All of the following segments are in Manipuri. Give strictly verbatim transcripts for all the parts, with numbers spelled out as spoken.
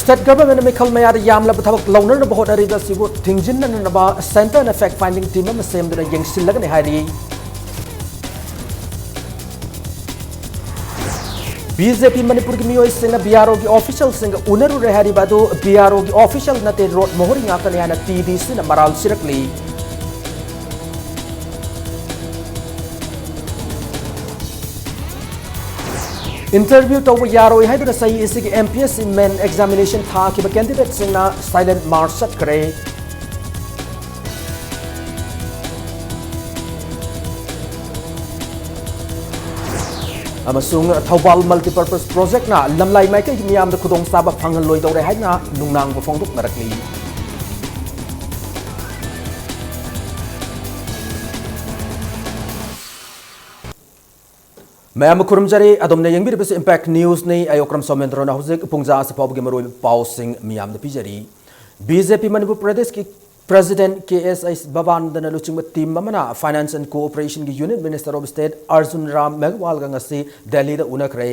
State government ꯃꯤꯈꯜ ꯃꯌꯥꯗ ꯌꯥꯝꯂꯕ ꯊꯕꯛ ꯂꯧꯅꯅꯕ ꯍꯣꯠꯅꯔꯤꯕ ꯑꯁꯤꯕꯨ ꯊꯤꯡꯖꯤꯟꯅꯅꯕ centreꯅ fact finding team ꯑꯃ ꯁꯦꯝꯗꯨꯅ ꯌꯦꯡꯁꯤꯜꯂꯒꯅꯤ ꯍꯥꯏꯔꯤ꯫ ꯕꯤ ꯖꯦ ꯄꯤ ꯃꯅꯤꯄꯨꯔꯒꯤ ꯃꯤꯑꯣꯏꯁꯤꯡꯅ ꯕꯤ ꯑꯥꯔ ꯑꯣꯒꯤ officialꯁꯤꯡꯒ ꯎꯅꯔꯨꯔꯦ ꯍꯥꯏꯔꯤꯕ ꯑꯗꯨ ꯕꯤ ꯑꯥꯔ ꯑꯣꯒꯤ official ꯅꯠꯇꯦ, ꯔꯣꯠ ꯃꯣꯍꯣꯔꯤ ꯉꯥꯛꯇꯅꯤ ꯍꯥꯏꯅ ꯇꯤ ꯗꯤ ꯁꯤꯅ ꯃꯔꯥꯜ ꯁꯤꯔꯛꯂꯤ꯫ Interview ꯇꯧꯕ ꯌꯥꯔꯣꯏ ꯍꯥꯏꯗꯨꯅ ꯆꯍꯤ ꯑꯁꯤꯒꯤ M P S C main examination ꯊꯥꯈꯤꯕ candidateꯁꯤꯡꯅ silent march ꯆꯠꯈ꯭ꯔꯦ꯫ ꯑꯃꯁꯨꯡ ꯊꯧꯕꯥꯜ multipurpose projectꯅ ꯂꯝꯂꯥꯏ ꯃꯥꯏꯀꯩꯒꯤ ꯃꯤꯌꯥꯝꯗ ꯈꯨꯗꯣꯡꯆꯥꯕ ꯐꯪꯍꯜꯂꯣꯏꯗꯧꯔꯦ ꯍꯥꯏꯅ ꯅꯨꯡꯅꯥꯡꯕ ꯐꯣꯡꯗꯣꯛꯅꯔꯛꯂꯤ꯫ ꯃꯌꯥꯝꯕꯨ ꯈꯨꯔꯨꯝꯖꯔꯤ꯫ ꯑꯗꯣꯝꯅ ꯌꯦꯡꯕꯤꯔꯤꯕꯁꯤ Impact Newsꯅꯤ꯫ ꯑꯩ ꯑꯣꯀ꯭ꯔꯝ ꯁꯣꯃꯦꯟꯗ꯭ꯔꯣꯅ ꯍꯧꯖꯤꯛ ꯄꯨꯡꯖꯥ ꯑꯁꯤ ꯐꯥꯎꯕꯒꯤ ꯃꯔꯨꯑꯣꯏꯕ ꯄꯥꯎꯁꯤꯡ ꯃꯤꯌꯥꯝꯗ ꯄꯤꯖꯔꯤ꯫ ꯕꯤ ꯖꯦ ꯄꯤ ꯃꯅꯤꯄꯨꯔ ꯄ꯭ꯔꯗꯦꯁꯀꯤ President ꯀꯦ ꯑꯦꯁ ꯑꯩꯆ ꯕꯕꯥꯅꯟꯗꯅ ꯂꯨꯆꯤꯡꯕ team ꯑꯃꯅ Finance and Cooperation ꯒꯤ Union Minister of State Arjun Ram Meghwalꯒ ꯉꯁꯤ ꯗꯦꯜꯂꯤꯗ ꯎꯅꯈ꯭ꯔꯦ꯫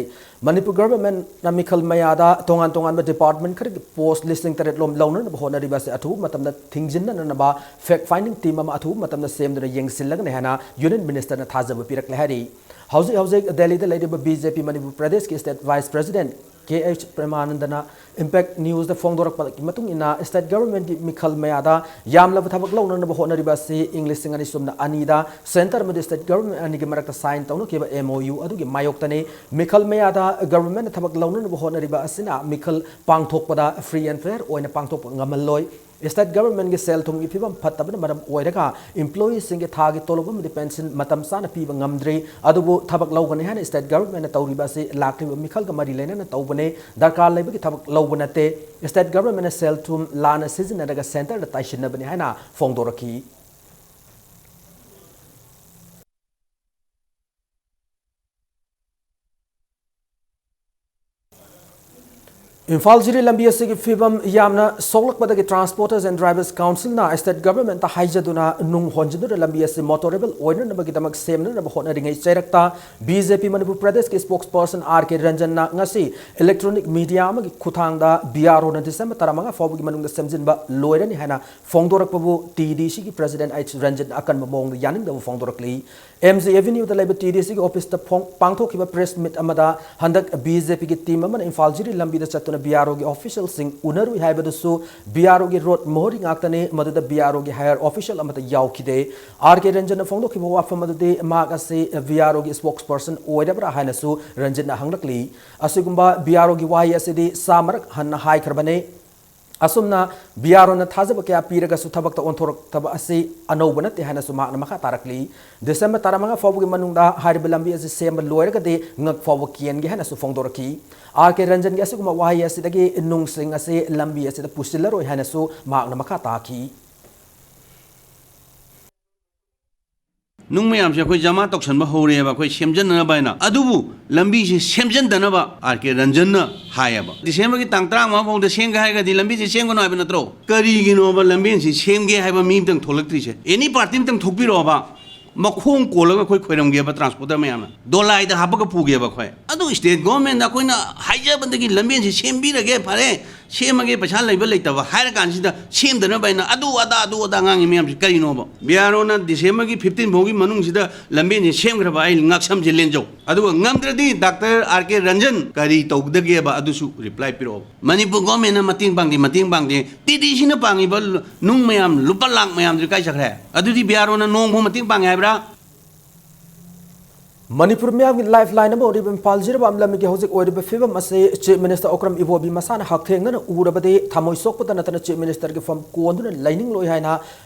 ꯃꯅꯤꯄꯨꯔ governmentꯅ ꯃꯤꯈꯜ ꯃꯌꯥꯗ ꯇꯣꯉꯥꯟ ꯇꯣꯉꯥꯟꯕ department ꯈꯔꯒꯤ post ꯂꯤꯁꯤꯡ ꯇꯔꯦꯠ ꯂꯣꯝ ꯂꯧꯅꯅꯕ ꯍꯣꯠꯅꯔꯤꯕ ꯑꯁꯤ ꯑꯊꯨꯕ ꯃꯇꯝꯗ ꯊꯤꯡꯖꯤꯟꯅꯅꯕ fact finding team ꯑꯃ ꯑꯊꯨꯕ ꯃꯇꯝꯗ ꯁꯦꯝꯗꯨꯅ ꯌꯦꯡꯁꯤꯜꯂꯒꯅꯤ ꯍꯥꯏꯅ Union Ministerꯅ ꯊꯥꯖꯕ ꯄꯤꯔꯛꯂꯦ ꯍꯥꯏꯔꯤ꯫ ꯍꯧꯖꯤꯛ ꯍꯧꯖꯤꯛ ꯗꯦꯜꯂꯤꯗ ꯂꯩꯔꯤꯕ ꯕꯤ ꯖꯦ ꯄꯤ ꯃꯅꯤꯄꯨꯔ ꯄ꯭ꯔꯗꯦꯁꯀꯤ state vice president ꯀꯦ ꯑꯩꯆ ꯄ꯭ꯔꯦꯃꯥꯅꯟꯗꯅ Impact Newsꯇ ꯐꯣꯡꯗꯣꯔꯛꯄꯒꯤ ꯃꯇꯨꯡ ꯏꯟꯅ, state governmentꯀꯤ ꯃꯤꯈꯜ ꯃꯌꯥꯗ ꯌꯥꯝꯂꯕ ꯊꯕꯛ ꯂꯧꯅꯅꯕ ꯍꯣꯠꯅꯔꯤꯕ ꯑꯁꯤ ꯏꯪ ꯂꯤꯁꯤꯡ ꯑꯅꯤ ꯁꯨꯞꯅ ꯑꯅꯤꯗ centre ꯑꯃꯗꯤ state government ꯑꯅꯤꯒꯤ ꯃꯔꯛꯇ sign ꯇꯧꯅꯈꯤꯕ M O U ꯑꯗꯨꯒꯤ ꯃꯥꯌꯣꯛꯇꯅꯤ꯫ ꯃꯤꯈꯜ ꯃꯌꯥꯗ governmentꯅ ꯊꯕꯛ ꯂꯧꯅꯅꯕ ꯍꯣꯠꯅꯔꯤꯕ ꯑꯁꯤꯅ ꯃꯤꯈꯜ ꯄꯥꯡꯊꯣꯛꯄꯗ free and fair ꯑꯣꯏꯅ ꯄꯥꯡꯊꯣꯛꯄ ꯉꯝꯍꯜꯂꯣꯏ꯫ State governmentꯀꯤ ꯁꯦꯜ ꯊꯨꯝꯒꯤ ꯐꯤꯕꯝ ꯐꯠꯇꯕꯅ ꯃꯔꯝ ꯑꯣꯏꯔꯒ employeeꯁꯤꯡꯒꯤ ꯊꯥꯒꯤ ꯇꯣꯂꯣꯞ ꯑꯃꯗꯤ pension ꯃꯇꯝ ꯆꯥꯅ ꯄꯤꯕ ꯉꯝꯗ꯭ꯔꯤ꯫ ꯑꯗꯨꯕꯨ ꯊꯕꯛ ꯂꯧꯒꯅꯤ ꯍꯥꯏꯅ state governmentꯅ ꯇꯧꯔꯤꯕ ꯑꯁꯤ ꯂꯥꯛꯂꯤꯕ ꯃꯤꯈꯜꯒ ꯃꯔꯤ ꯂꯩꯅꯅ ꯇꯧꯕꯅꯤ꯫ ꯗꯔꯀꯥꯔ ꯂꯩꯕꯒꯤ ꯊꯕꯛ ꯂꯧꯕ ꯅꯠꯇꯦ꯫ State governmentꯅ ꯁꯦꯜ ꯊꯨꯝ ꯂꯥꯟꯅ ꯁꯤꯖꯤꯟꯅꯔꯒ centreꯗ ꯇꯥꯏꯁꯤꯟꯅꯕꯅꯤ ꯍꯥꯏꯅ ꯐꯣꯡꯗꯣꯔꯛꯈꯤ꯫ ꯏꯝꯐꯥꯜ ꯖꯤꯔꯤ ꯂꯝꯕꯤ ꯑꯁꯤꯒꯤ ꯐꯤꯕꯝ ꯌꯥꯝꯅ ꯁꯣꯛꯂꯛꯄꯗꯒꯤ Transporters and Drivers Councilꯅ state governmentꯇ ꯍꯥꯏꯖꯗꯨꯅ ꯅꯨꯡ ꯍꯣꯟꯖꯤꯟꯗꯨꯅ ꯂꯝꯕꯤ ꯑꯁꯤ motorable ꯑꯣꯏꯅꯅꯕꯒꯤꯗꯃꯛ ꯁꯦꯝꯅꯅꯕ ꯍꯣꯠꯅꯔꯤꯉꯩ ꯆꯩꯔꯛꯇ BJP ꯃꯅꯤꯄꯨꯔ ꯄ꯭ꯔꯗꯦꯁꯀꯤ spokesperson R K ꯔꯟꯖꯟꯅ ꯉꯁꯤ electronic media ꯑꯃꯒꯤ ꯈꯨꯠꯊꯥꯡꯗ BROꯅ December ꯇꯔꯥꯃꯉꯥ ꯐꯥꯎꯕꯒꯤ ꯃꯅꯨꯡꯗ ꯁꯦꯝꯖꯤꯟꯕ ꯂꯣꯏꯔꯅꯤ ꯍꯥꯏꯅ ꯐꯣꯡꯗꯣꯔꯛꯄꯕꯨ TDCꯒꯤ president H ꯔꯟꯖꯟ ꯑꯀꯟꯕ ꯃꯑꯣꯡꯗ ꯌꯥꯅꯤꯡꯗꯕ ꯐꯣꯡꯗꯣꯔꯛꯂꯤ꯫ MG Avenueꯗ ꯂꯩꯕ TDCꯒꯤ officeꯇ ꯐꯣꯡ-, ꯄꯥꯡꯊꯣꯛꯈꯤꯕ press meet ꯑꯃꯗ ꯍꯟꯗꯛ BJPꯒꯤ team ꯑꯃꯅ ꯏꯝꯐꯥꯜ ꯖꯤꯔꯤ ꯂꯝꯕꯤꯗ ꯆꯠꯇꯨꯅ BROꯒꯤ officialꯁꯤꯡ ꯎꯅꯔꯨꯏ ꯍꯥꯏꯕꯗꯨꯁꯨ BROꯒꯤ road ꯃꯣꯍꯣꯔꯤ ꯉꯥꯛꯇꯅꯤ, ꯃꯗꯨꯗ BROꯒꯤ higher official ꯑꯃꯠꯇ ꯌꯥꯎꯈꯤꯗꯦ꯫ R K ꯔꯟꯖꯟꯅ ꯐꯣꯡꯗꯣꯛꯈꯤꯕ ꯋꯥꯐꯝ ꯑꯗꯨꯗꯤ ꯃꯍꯥꯛ ꯑꯁꯤ BROꯒꯤ spokesperson ꯑꯣꯏꯔꯕ꯭ꯔꯥ ꯍꯥꯏꯅꯁꯨ ꯔꯟꯖꯟꯅ ꯍꯪꯂꯛꯂꯤ꯫ ꯑꯁꯤꯒꯨꯝꯕ BROꯒꯤ ꯋꯥꯍꯩ ꯑꯁꯤꯗꯤ ꯆꯥꯃꯔꯛ ꯍꯟꯅ ꯍꯥꯏꯈ꯭ꯔꯕꯅꯤ꯫ ꯑꯁꯨꯝꯅ BROꯅ ꯊꯥꯖꯕ ꯀꯌꯥ ꯄꯤꯔꯒꯁꯨ ꯊꯕꯛꯇ ꯑꯣꯟꯊꯣꯔꯛꯇꯕ ꯑꯁꯤ ꯑꯅꯧꯕ ꯅꯠꯇꯦ ꯍꯥꯏꯅꯁꯨ ꯃꯍꯥꯛꯅ ꯃꯈꯥ ꯇꯥꯔꯛꯂꯤ꯫ December ꯇꯔꯥꯃꯉꯥ ꯐꯥꯎꯕꯒꯤ ꯃꯅꯨꯡꯗ ꯍꯥꯏꯔꯤꯕ ꯂꯝꯕꯤ ꯑꯁꯤ ꯁꯦꯝꯕ ꯂꯣꯏꯔꯒꯗꯤ ꯉꯛ ꯐꯥꯎꯕ ꯀꯦꯟꯒꯦ ꯍꯥꯏꯅꯁꯨ ꯐꯣꯡꯗꯣꯔꯛꯈꯤ꯫ R K ꯔꯟꯖꯟꯒꯤ ꯑꯁꯤꯒꯨꯝꯕ ꯋꯥꯍꯩ ꯑꯁꯤꯗꯒꯤ ꯅꯨꯡꯁꯤꯡ ꯑꯁꯤ ꯂꯝꯕꯤ ꯑꯁꯤꯗ ꯄꯨꯁꯤꯜꯂꯔꯣꯏ ꯍꯥꯏꯅꯁꯨ ꯃꯍꯥꯛꯅ ꯃꯈꯥ ꯇꯥꯈꯤ꯫ ꯅꯨꯡ ꯃꯌꯥꯝꯁꯦ ꯑꯩꯈꯣꯏ ꯖꯃꯥ ꯇꯧꯁꯟꯕ ꯍꯧꯔꯦꯕ ꯑꯩꯈꯣꯏ ꯁꯦꯝꯖꯟꯅꯅꯕ ꯍꯥꯏꯅ꯫ ꯑꯗꯨꯕꯨ ꯂꯝꯕꯤꯁꯦ ꯁꯦꯝꯖꯟꯗꯅꯕ R K ꯔꯟꯖꯟꯅ ꯍꯥꯏꯌꯦꯕ꯫ Decemberꯒꯤ ꯇꯥꯡ ꯇꯔꯥꯃꯉꯥ ꯐꯥꯎꯗ ꯁꯦꯝꯒꯦ ꯍꯥꯏꯔꯒꯗꯤ ꯂꯝꯕꯤꯁꯦ ꯁꯦꯝꯒꯅꯨ ꯍꯥꯏꯕ ꯅꯠꯇ꯭ꯔꯣ? ꯀꯔꯤꯒꯤꯅꯣꯕ ꯂꯝꯕꯦꯟꯁꯤ ꯁꯦꯝꯒꯦ ꯍꯥꯏꯕ ꯃꯤ ꯑꯝꯇꯪ ꯊꯣꯛꯂꯛꯇ꯭ꯔꯤꯁꯦ? Any party ꯑꯝꯇꯪ ꯊꯣꯛꯄꯤꯔꯛꯑꯣꯕ꯫ ꯃꯈꯣꯡ ꯀꯣꯜꯂꯒ ꯑꯩꯈꯣꯏ ꯈꯣꯏꯔꯝꯒꯦꯕ transporter ꯃꯌꯥꯝꯅ꯫ ꯗꯣꯂꯥꯏꯗ ꯍꯥꯞꯄꯒ ꯄꯨꯒꯦꯕ ꯑꯩꯈꯣꯏ꯫ ꯑꯗꯨ state governmentꯗ ꯑꯩꯈꯣꯏꯅ ꯍꯥꯏꯖꯕꯗꯒꯤ ꯂꯝꯕꯦꯟꯁꯤ ꯁꯦꯝꯕꯤꯔꯒꯦ, ꯐꯔꯦ, ꯁꯦꯝꯃꯒꯦ, ꯄꯩꯁꯥ ꯂꯩꯕ ꯂꯩꯇꯕ ꯍꯥꯏꯔ ꯀꯥꯟꯁꯤꯗ ꯁꯦꯝꯗꯅꯕ ꯍꯥꯏꯅ ꯑꯗꯨ ꯑꯗꯥ, ꯑꯗꯨ ꯑꯗꯥ ꯉꯥꯡꯉꯤ ꯃꯌꯥꯝꯁꯤ ꯀꯔꯤꯅꯣꯕ? BROꯅ Decemberꯒꯤ fifteen ꯐꯥꯎꯒꯤ ꯃꯅꯨꯡꯁꯤꯗ ꯂꯝꯕꯦꯟꯁꯤ ꯁꯦꯝꯈ꯭ꯔꯕ ꯑꯩ ꯉꯥꯛꯁꯝꯁꯦ ꯂꯦꯟꯖꯧ꯫ ꯑꯗꯨꯒ ꯉꯝꯗ꯭ꯔꯗꯤ Doctor R K ꯔꯟꯖꯟ ꯀꯔꯤ ꯇꯧꯒꯗꯒꯦꯕ ꯑꯗꯨꯁꯨ reply ꯄꯤꯔꯛꯑꯣ꯫ ꯃꯅꯤꯄꯨꯔ governmentꯅ ꯃꯇꯦꯡ ꯄꯥꯡꯗꯦ, ꯃꯇꯦꯡ ꯄꯥꯡꯗꯦ꯫ TDCꯅ ꯄꯥꯡꯉꯤꯕ ꯅꯨꯡ ꯃꯌꯥꯝ, ꯂꯨꯄꯥ ꯂꯥꯛ ꯃꯌꯥꯝꯗꯨ ꯀꯥꯏ ꯆꯠꯈ꯭ꯔꯦ? ꯑꯗꯨꯗꯤ BROꯅ ꯅꯣꯡꯐꯥꯎ ꯃꯇꯦꯡ ꯄꯥꯡꯉꯦ ꯍꯥꯏꯕ꯭ꯔꯥ? ꯃꯅꯤꯄꯨꯔ ꯃꯤꯌꯥꯝꯒꯤ lifeline ꯑꯃ ꯑꯣꯏꯔꯤꯕ ꯏꯝꯐꯥꯜ ꯖꯤꯔꯤꯕꯥꯝ ꯂꯝꯕꯤꯒꯤ ꯍꯧꯖꯤꯛ ꯑꯣꯏꯔꯤꯕ ꯐꯤꯕꯝ ꯑꯁꯤ Chief Minister ꯑꯣꯀ꯭ꯔꯝ ꯏꯕꯣꯕꯤ ꯃꯁꯥꯅ ꯍꯛꯊꯦꯡꯅꯅ ꯎꯔꯕꯗꯤ ꯊꯃꯣꯏ ꯁꯣꯛꯄꯗ ꯅꯠꯇꯅ Chief Ministerꯒꯤ ꯐꯝ ꯀꯣꯟꯗꯨꯅ ꯂꯩꯅꯤꯡꯂꯣꯏ ꯍꯥꯏꯅ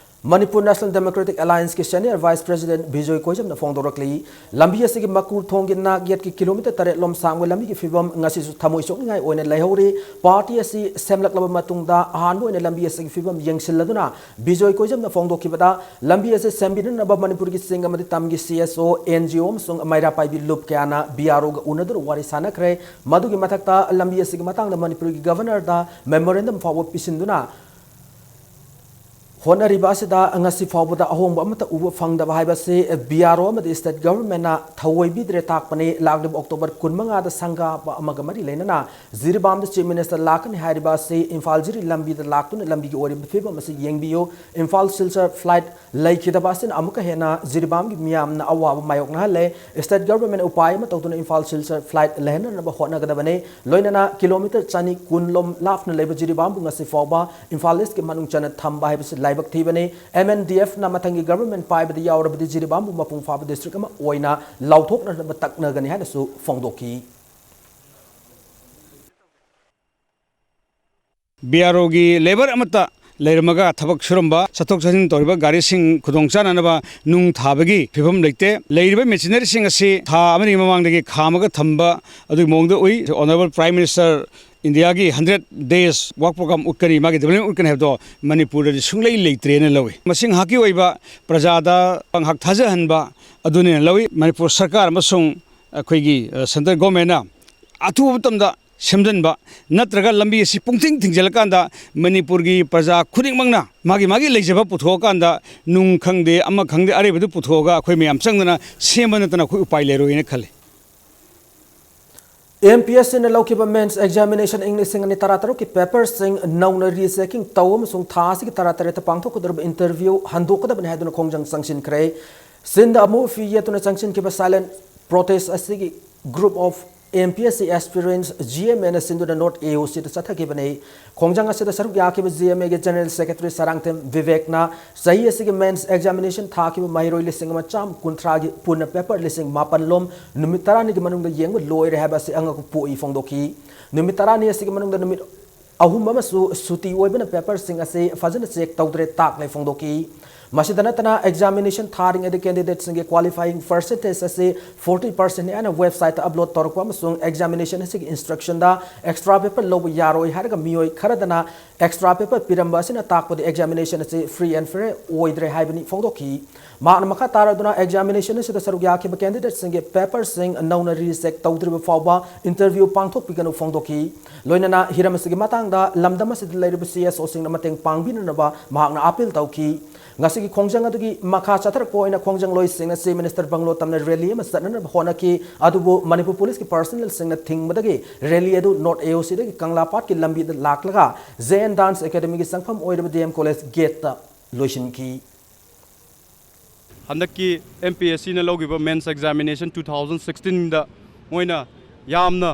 Manipur National Democratic Alliance ꯀꯤ Senior Vice President ꯕꯤꯖꯣꯏ ꯀꯣꯏꯖꯝꯅ ꯐꯣꯡꯗꯣꯔꯛꯂꯤ꯫ ꯂꯝꯕꯤ ꯑꯁꯤꯒꯤ ꯃꯀꯨ ꯊꯣꯡꯒꯤ ꯅꯥꯛ ꯌꯦꯠꯀꯤ kilometre ꯇꯔꯦꯠ ꯂꯣꯝ ꯁꯥꯡꯕ ꯂꯝꯕꯤꯒꯤ ꯐꯤꯕꯝ ꯉꯁꯤꯁꯨ ꯊꯃꯣꯏ ꯁꯣꯛꯅꯤꯡꯉꯥꯏ ꯑꯣꯏꯅ ꯂꯩꯍꯧꯔꯤ꯫ Party ꯑꯁꯤ ꯁꯦꯝꯂꯛꯂꯕ ꯃꯇꯨꯡꯗ ꯑꯍꯥꯟꯕ ꯑꯣꯏꯅ ꯂꯝꯕꯤ ꯑꯁꯤꯒꯤ ꯐꯤꯕꯝ ꯌꯦꯡꯁꯤꯜꯂꯗꯨꯅ ꯕꯤꯖꯣꯏ ꯀꯣꯏꯖꯝꯅ ꯐꯣꯡꯗꯣꯛꯈꯤꯕꯗ, ꯂꯝꯕꯤ ꯑꯁꯤ ꯁꯦꯝꯕꯤꯅꯅꯕ ꯃꯅꯤꯄꯨꯔꯒꯤ ꯆꯤꯡ ꯑꯃꯗꯤ ꯇꯝꯒꯤ C S O, N G O ꯑꯃꯁꯨꯡ ꯃꯩꯔꯥ ꯄꯥꯏꯕꯤ ꯂꯨꯞ ꯀꯌꯥꯅ B R O ꯒ ꯎꯅꯗꯨꯅ ꯋꯥꯔꯤ ꯁꯥꯅꯈ꯭ꯔꯦ꯫ ꯃꯗꯨꯒꯤ ꯃꯊꯛꯇ ꯂꯝꯕꯤ ꯑꯁꯤꯒꯤ ꯃꯇꯥꯡꯗ ꯃꯅꯤꯄꯨꯔꯒꯤ Governor ꯗ memorandum ꯐꯥꯎꯕ ꯄꯤꯁꯤꯟꯗꯨꯅ ꯍꯣꯠꯅꯔꯤꯕ ꯑꯁꯤꯗ ꯉꯁꯤ ꯐꯥꯎꯕꯗ ꯑꯍꯣꯡꯕ ꯑꯃꯠꯇ ꯎꯕ ꯐꯪꯗꯕ ꯍꯥꯏꯕꯁꯤ B R O ꯑꯃꯗꯤ state government ꯅ ꯊꯧꯑꯣꯏꯕꯤꯗ꯭ꯔꯦ ꯇꯥꯛꯄꯅꯤ꯫ ꯂꯥꯛꯂꯤꯕ October ꯀꯨꯟꯃꯉꯥꯗ ꯁꯪꯒꯥꯕ ꯑꯃꯒ ꯃꯔꯤ ꯂꯩꯅꯅ ꯖꯤꯔꯤꯕꯥꯝꯗ Chief Minister ꯂꯥꯛꯀꯅꯤ ꯍꯥꯏꯔꯤꯕ ꯑꯁꯤ ꯏꯝꯐꯥꯜ ꯖꯤꯔꯤ ꯂꯝꯕꯤꯗ ꯂꯥꯛꯇꯨꯅ ꯂꯝꯕꯤꯒꯤ ꯑꯣꯏꯔꯤꯕ ꯐꯤꯕꯝ ꯑꯁꯤ ꯌꯦꯡꯕꯤꯌꯨ꯫ ꯏꯝꯐꯥꯜ ꯁꯤꯜꯆꯔ flight ꯂꯩꯈꯤꯗꯕ ꯑꯁꯤꯅ ꯑꯃꯨꯛꯀ ꯍꯦꯟꯅ ꯖꯤꯔꯤꯕꯥꯝꯒꯤ ꯃꯤꯌꯥꯝꯅ ꯑꯋꯥꯕ ꯃꯥꯌꯣꯛꯅꯍꯜꯂꯦ꯫ State government ꯎꯄꯥꯏ ꯑꯃ ꯇꯧꯗꯨꯅ ꯏꯝꯐꯥꯜ ꯁꯤꯜꯆꯔ flight ꯂꯩꯍꯟꯅꯅꯕ ꯍꯣꯠꯅꯒꯗꯕꯅꯤ꯫ ꯂꯣꯏꯅꯅ kilometre ꯆꯅꯤ ꯀꯨꯟ ꯂꯣꯝ ꯂꯥꯞꯅ ꯂꯩꯕ ꯖꯤꯔꯤꯕꯥꯝꯕꯨ ꯉꯁꯤ ꯐꯥꯎꯕ ꯏꯝꯐꯥꯜ East ꯀꯤ ꯃꯅꯨꯡ ꯆꯟꯅ ꯊꯝꯕ ꯍꯥꯏꯕꯁꯤ ꯂꯥꯏꯕꯛ ꯊꯤꯕꯅꯤ꯫ M N D F ꯅ ꯃꯊꯪꯒꯤ government ꯄꯥꯏꯕꯗ ꯌꯥꯎꯔꯕꯗꯤ ꯖꯤꯔꯤꯕꯥꯝꯕꯨ ꯃꯄꯨꯡ ꯐꯥꯕ district ꯑꯃ ꯑꯣꯏꯅ ꯂꯥꯎꯊꯣꯛꯅꯅꯕ ꯇꯛꯅꯒꯅꯤ ꯍꯥꯏꯅꯁꯨ ꯐꯣꯡꯗꯣꯛꯈꯤ꯫ B R O ꯒꯤ labour ꯑꯃꯠꯇ ꯂꯩꯔꯝꯃꯒ ꯊꯕꯛ ꯁꯨꯔꯝꯕ, ꯆꯠꯊꯣꯛ ꯆꯠꯁꯤꯟ ꯇꯧꯔꯤꯕ ꯒꯥꯔꯤꯁꯤꯡ ꯈꯨꯗꯣꯡ ꯆꯥꯅꯅꯕ ꯅꯨꯡ ꯊꯥꯕꯒꯤ ꯐꯤꯕꯝ ꯂꯩꯇꯦ꯫ ꯂꯩꯔꯤꯕ machinery ꯁꯤꯡ ꯑꯁꯤ ꯊꯥ ꯑꯃꯒꯤ ꯃꯃꯥꯡꯗꯒꯤ ꯈꯥꯝꯃꯒ ꯊꯝꯕ ꯑꯗꯨꯒꯤ ꯃꯑꯣꯡꯗ ꯎꯏ꯫ Honourable Prime Minister India ꯒꯤ hundred days work programme ꯎꯠꯀꯅꯤ, ꯃꯥꯒꯤ development ꯎꯠꯀꯅꯤ ꯍꯥꯏꯕꯗꯣ ꯃꯅꯤꯄꯨꯔꯗꯗꯤ ꯁꯨꯡꯂꯩ ꯂꯩꯇ꯭ꯔꯦꯅ ꯂꯧꯏ꯫ ꯃꯁꯤ ꯉꯥꯏꯍꯥꯛꯀꯤ ꯑꯣꯏꯕ ꯄ꯭ꯔꯖꯥꯗ ꯉꯥꯏꯍꯥꯛ ꯊꯥꯖꯍꯟꯕ ꯑꯗꯨꯅꯦꯅ ꯂꯧꯏ꯫ ꯃꯅꯤꯄꯨꯔ ꯁꯔꯀꯥꯔ ꯑꯃꯁꯨꯡ ꯑꯩꯈꯣꯏꯒꯤ, ꯑ, central government ꯅ ꯑꯊꯨꯕ ꯃꯇꯝꯗ ꯁꯦꯝꯖꯤꯟꯕ ꯅꯠꯇ꯭ꯔꯒ ꯂꯝꯕꯤ ꯑꯁꯤ ꯄꯨꯡꯊꯤꯡ ꯊꯤꯡꯖꯤꯜꯂꯀꯥꯟꯗ ꯃꯅꯤꯄꯨꯔꯒꯤ ꯄ꯭ꯔꯖꯥ ꯈꯨꯗꯤꯡꯃꯛꯅ ꯃꯥꯒꯤ ꯃꯥꯒꯤ ꯂꯩꯖꯕ ꯄꯨꯊꯣꯛꯑꯀꯥꯟꯗ ꯅꯨꯡ ꯈꯪꯗꯦ, ꯑꯃ ꯈꯪꯗꯦ, ꯑꯔꯩꯕꯗꯨ ꯄꯨꯊꯣꯛꯑꯒ ꯑꯩꯈꯣꯏ ꯃꯌꯥꯝ ꯆꯪꯗꯅ ꯁꯦꯝꯕ ꯅꯠꯇꯅ ꯑꯩꯈꯣꯏ ꯎꯄꯥꯏ ꯂꯩꯔꯣꯏꯅ ꯈꯜꯂꯤ꯫ M P S C ꯅ ꯂꯧꯈꯤꯕ mains examination ꯏꯪ ꯂꯤꯁꯤꯡ ꯑꯅꯤ ꯇꯔꯥꯇꯔꯨꯛꯀꯤ paper ꯁꯤꯡ ꯅꯧꯅ rechecking ꯇꯧ ꯑꯃꯁꯨꯡ ꯊꯥ ꯑꯁꯤꯒꯤ ꯇꯔꯥꯇꯔꯦꯠꯇ ꯄꯥꯡꯊꯣꯛꯀꯗꯧꯔꯤꯕ interview ꯍꯟꯗꯣꯛꯀꯗꯕꯅꯤ ꯍꯥꯏꯗꯨꯅ ꯈꯣꯡꯖꯪ ꯆꯪꯁꯤꯟꯈ꯭ꯔꯦ꯫ ꯆꯤꯟꯗ ꯑꯃꯨꯕ ꯐꯤ ꯌꯦꯠꯇꯨꯅ ꯆꯪꯁꯤꯟꯈꯤꯕ silent protest ꯑꯁꯤꯒꯤ group of M P S C aspirants, G M A ꯅ ꯁꯤꯟꯗꯨꯅ North A O C ꯗ ꯆꯠꯊꯈꯤꯕꯅꯤ꯫ ꯈꯣꯡꯖꯪ ꯑꯁꯤꯗ ꯁꯔꯨꯛ ꯌꯥꯈꯤꯕ G M A ꯒꯤ General Secretary ꯁꯔꯥꯡꯊꯦꯝ ꯕꯤꯕꯦꯛꯅ ꯆꯍꯤ ꯑꯁꯤꯒꯤ mains examination ꯊꯥꯈꯤꯕ ꯃꯍꯩꯔꯣꯏ ꯂꯤꯁꯤꯡ ꯑꯃ ꯆꯥꯝꯃ ꯀꯨꯟꯊ꯭ꯔꯥꯒꯤ ꯄꯨꯟꯅ paper ꯂꯤꯁꯤꯡ ꯃꯥꯄꯟ ꯂꯣꯝ ꯅꯨꯃꯤꯠ ꯇꯔꯥꯅꯤꯒꯤ ꯃꯅꯨꯡꯗ ꯌꯦꯡꯕ ꯂꯣꯏꯔꯦ ꯍꯥꯏꯕ ꯑꯁꯤ ꯑꯉꯛꯄ ꯄꯣꯛꯏ ꯐꯣꯡꯗꯣꯛꯈꯤ꯫ ꯅꯨꯃꯤꯠ ꯇꯔꯥꯅꯤ ꯑꯁꯤꯒꯤ ꯃꯅꯨꯡꯗ ꯅꯨꯃꯤꯠ ꯑꯍꯨꯝ ꯑꯃꯁꯨ ꯁꯨꯇꯤ ꯑꯣꯏꯕꯅ ꯄꯦꯄꯔꯁꯤꯡ ꯑꯁꯤ ꯐꯖꯅ ꯆꯦꯛ ꯇꯧꯗ꯭ꯔꯦ ꯇꯥꯛꯂꯦ ꯐꯣꯡꯗꯣꯛꯈꯤ꯫ ꯃꯁꯤꯗ ꯅꯠꯇꯅ, ꯑꯦꯛꯖꯥꯃꯤꯅꯦꯁꯟ ꯊꯥꯔꯤꯉꯩꯗ ꯀꯦꯟꯗꯤꯗꯦꯠꯁꯤꯡꯒꯤ ꯀ꯭ꯋꯥꯂꯤꯐꯥꯏꯌꯤꯡ ꯄꯔꯁꯦꯟꯇꯦꯖ ꯑꯁꯤ ꯐꯣꯔꯇꯤ ꯄꯥꯔꯁꯦꯟꯅꯤ ꯍꯥꯏꯅ ꯋꯦꯕꯁꯥꯏꯠꯇ ꯑꯞꯂꯣꯗ ꯇꯧꯔꯛꯄ ꯑꯃꯁꯨꯡ ꯑꯦꯛꯖꯥꯃꯤꯅꯦꯁꯟ ꯑꯁꯤꯒꯤ ꯏꯟꯁꯇ꯭ꯔꯛꯁꯟꯗ ꯑꯦꯛꯁꯇ꯭ꯔꯥ ꯄꯦꯄꯔ ꯂꯧꯕ ꯌꯥꯔꯣꯏ ꯍꯥꯏꯔꯒ ꯃꯤꯑꯣꯏ ꯈꯔꯗꯅ ꯑꯦꯛꯁꯇ꯭ꯔꯥ ꯄꯦꯄꯔ ꯄꯤꯔꯝꯕ ꯑꯁꯤꯅ ꯇꯥꯛꯄꯗꯤ ꯑꯦꯛꯖꯥꯃꯤꯅꯦꯁꯟ ꯑꯁꯤ ꯐ꯭ꯔꯤ ꯑꯦꯟ ꯐꯦꯌꯔ ꯑꯣꯏꯗ꯭ꯔꯦ ꯍꯥꯏꯕꯅꯤ ꯐꯣꯡꯗꯣꯛꯈꯤ꯫ ꯃꯍꯥꯛꯅ ꯃꯈꯥ ꯇꯥꯔꯗꯨꯅ ꯑꯦꯛꯖꯥꯃꯤꯅꯦꯁꯟ ꯑꯁꯤꯗ ꯁꯔꯨꯛ ꯌꯥꯈꯤꯕ ꯀꯦꯟꯗꯤꯗꯦꯠꯁꯤꯡꯒꯤ ꯄꯦꯄꯔꯁꯤꯡ ꯅꯧꯅ ꯔꯤꯆꯦꯛ ꯇꯧꯗ꯭ꯔꯤꯕ ꯐꯥꯎꯕ ꯏꯟꯇꯔꯚ꯭ꯌꯨ ꯄꯥꯡꯊꯣꯛꯄꯤꯒꯅꯨ ꯐꯣꯡꯗꯣꯛꯈꯤ꯫ ꯂꯣꯏꯅꯅ ꯍꯤꯔꯝ ꯑꯁꯤꯒꯤ ꯃꯇꯥꯡꯗ ꯂꯝꯗꯝ ꯑꯁꯤꯗ ꯂꯩꯔꯤꯕ ꯁꯤ ꯑꯦꯁ ꯑꯣꯁꯤꯡꯅ ꯃꯇꯦꯡ ꯄꯥꯡꯕꯤꯅꯅꯕ ꯃꯍꯥꯛꯅ ꯑꯄꯤꯜ ꯇꯧꯈꯤ꯫ ꯉꯁꯤꯒꯤ ꯈꯣꯡꯖꯪ ꯑꯗꯨꯒꯤ ꯃꯈꯥ ꯆꯠꯊꯔꯛꯄ ꯑꯣꯏꯅ ꯈꯣꯡꯖꯪꯂꯣꯏꯁꯤꯡꯅ ꯆꯤꯐ ꯃꯤꯅꯤꯁꯇꯔ ꯕꯪꯒ꯭ꯂꯣ ꯇꯝꯅ ꯔꯦꯂꯤ ꯑꯃ ꯆꯠꯅꯅꯕ ꯍꯣꯠꯅꯈꯤ꯫ ꯑꯗꯨꯕꯨ ꯃꯅꯤꯄꯨꯔ ꯄꯨꯂꯤꯁꯀꯤ ꯄꯔꯁꯅꯦꯜꯁꯤꯡꯅ ꯊꯤꯡꯕꯗꯒꯤ ꯔꯦꯂꯤ ꯑꯗꯨ ꯅꯣꯔꯠ ꯑꯦ ꯑꯣ ꯁꯤꯗꯒꯤ ꯀꯪꯂꯥꯄꯥꯠꯀꯤ ꯂꯝꯕꯤꯗ ꯂꯥꯛꯂꯒ ꯖꯦ ꯑꯦꯟ ꯗꯥꯟꯁ ꯑꯦꯀꯥꯗꯃꯤꯒꯤ ꯆꯪꯐꯝ ꯑꯣꯏꯔꯤꯕ ꯗꯤ ꯑꯦꯝ ꯀꯣꯂꯦꯖ ꯒꯦꯠꯇ ꯂꯣꯏꯁꯤꯟꯈꯤ꯫ ꯍꯟꯗꯛꯀꯤ ꯑꯦꯝ ꯄꯤ ꯑꯦꯁ ꯁꯤꯅ ꯂꯧꯈꯤꯕ ꯃꯦꯟꯁ ꯑꯦꯛꯖꯥꯃꯤꯅꯦꯁꯟ ꯇꯨ ꯊꯥꯎꯖꯟ ꯁꯤꯛꯁꯇꯤꯟꯗ ꯃꯣꯏꯅ ꯌꯥꯝꯅ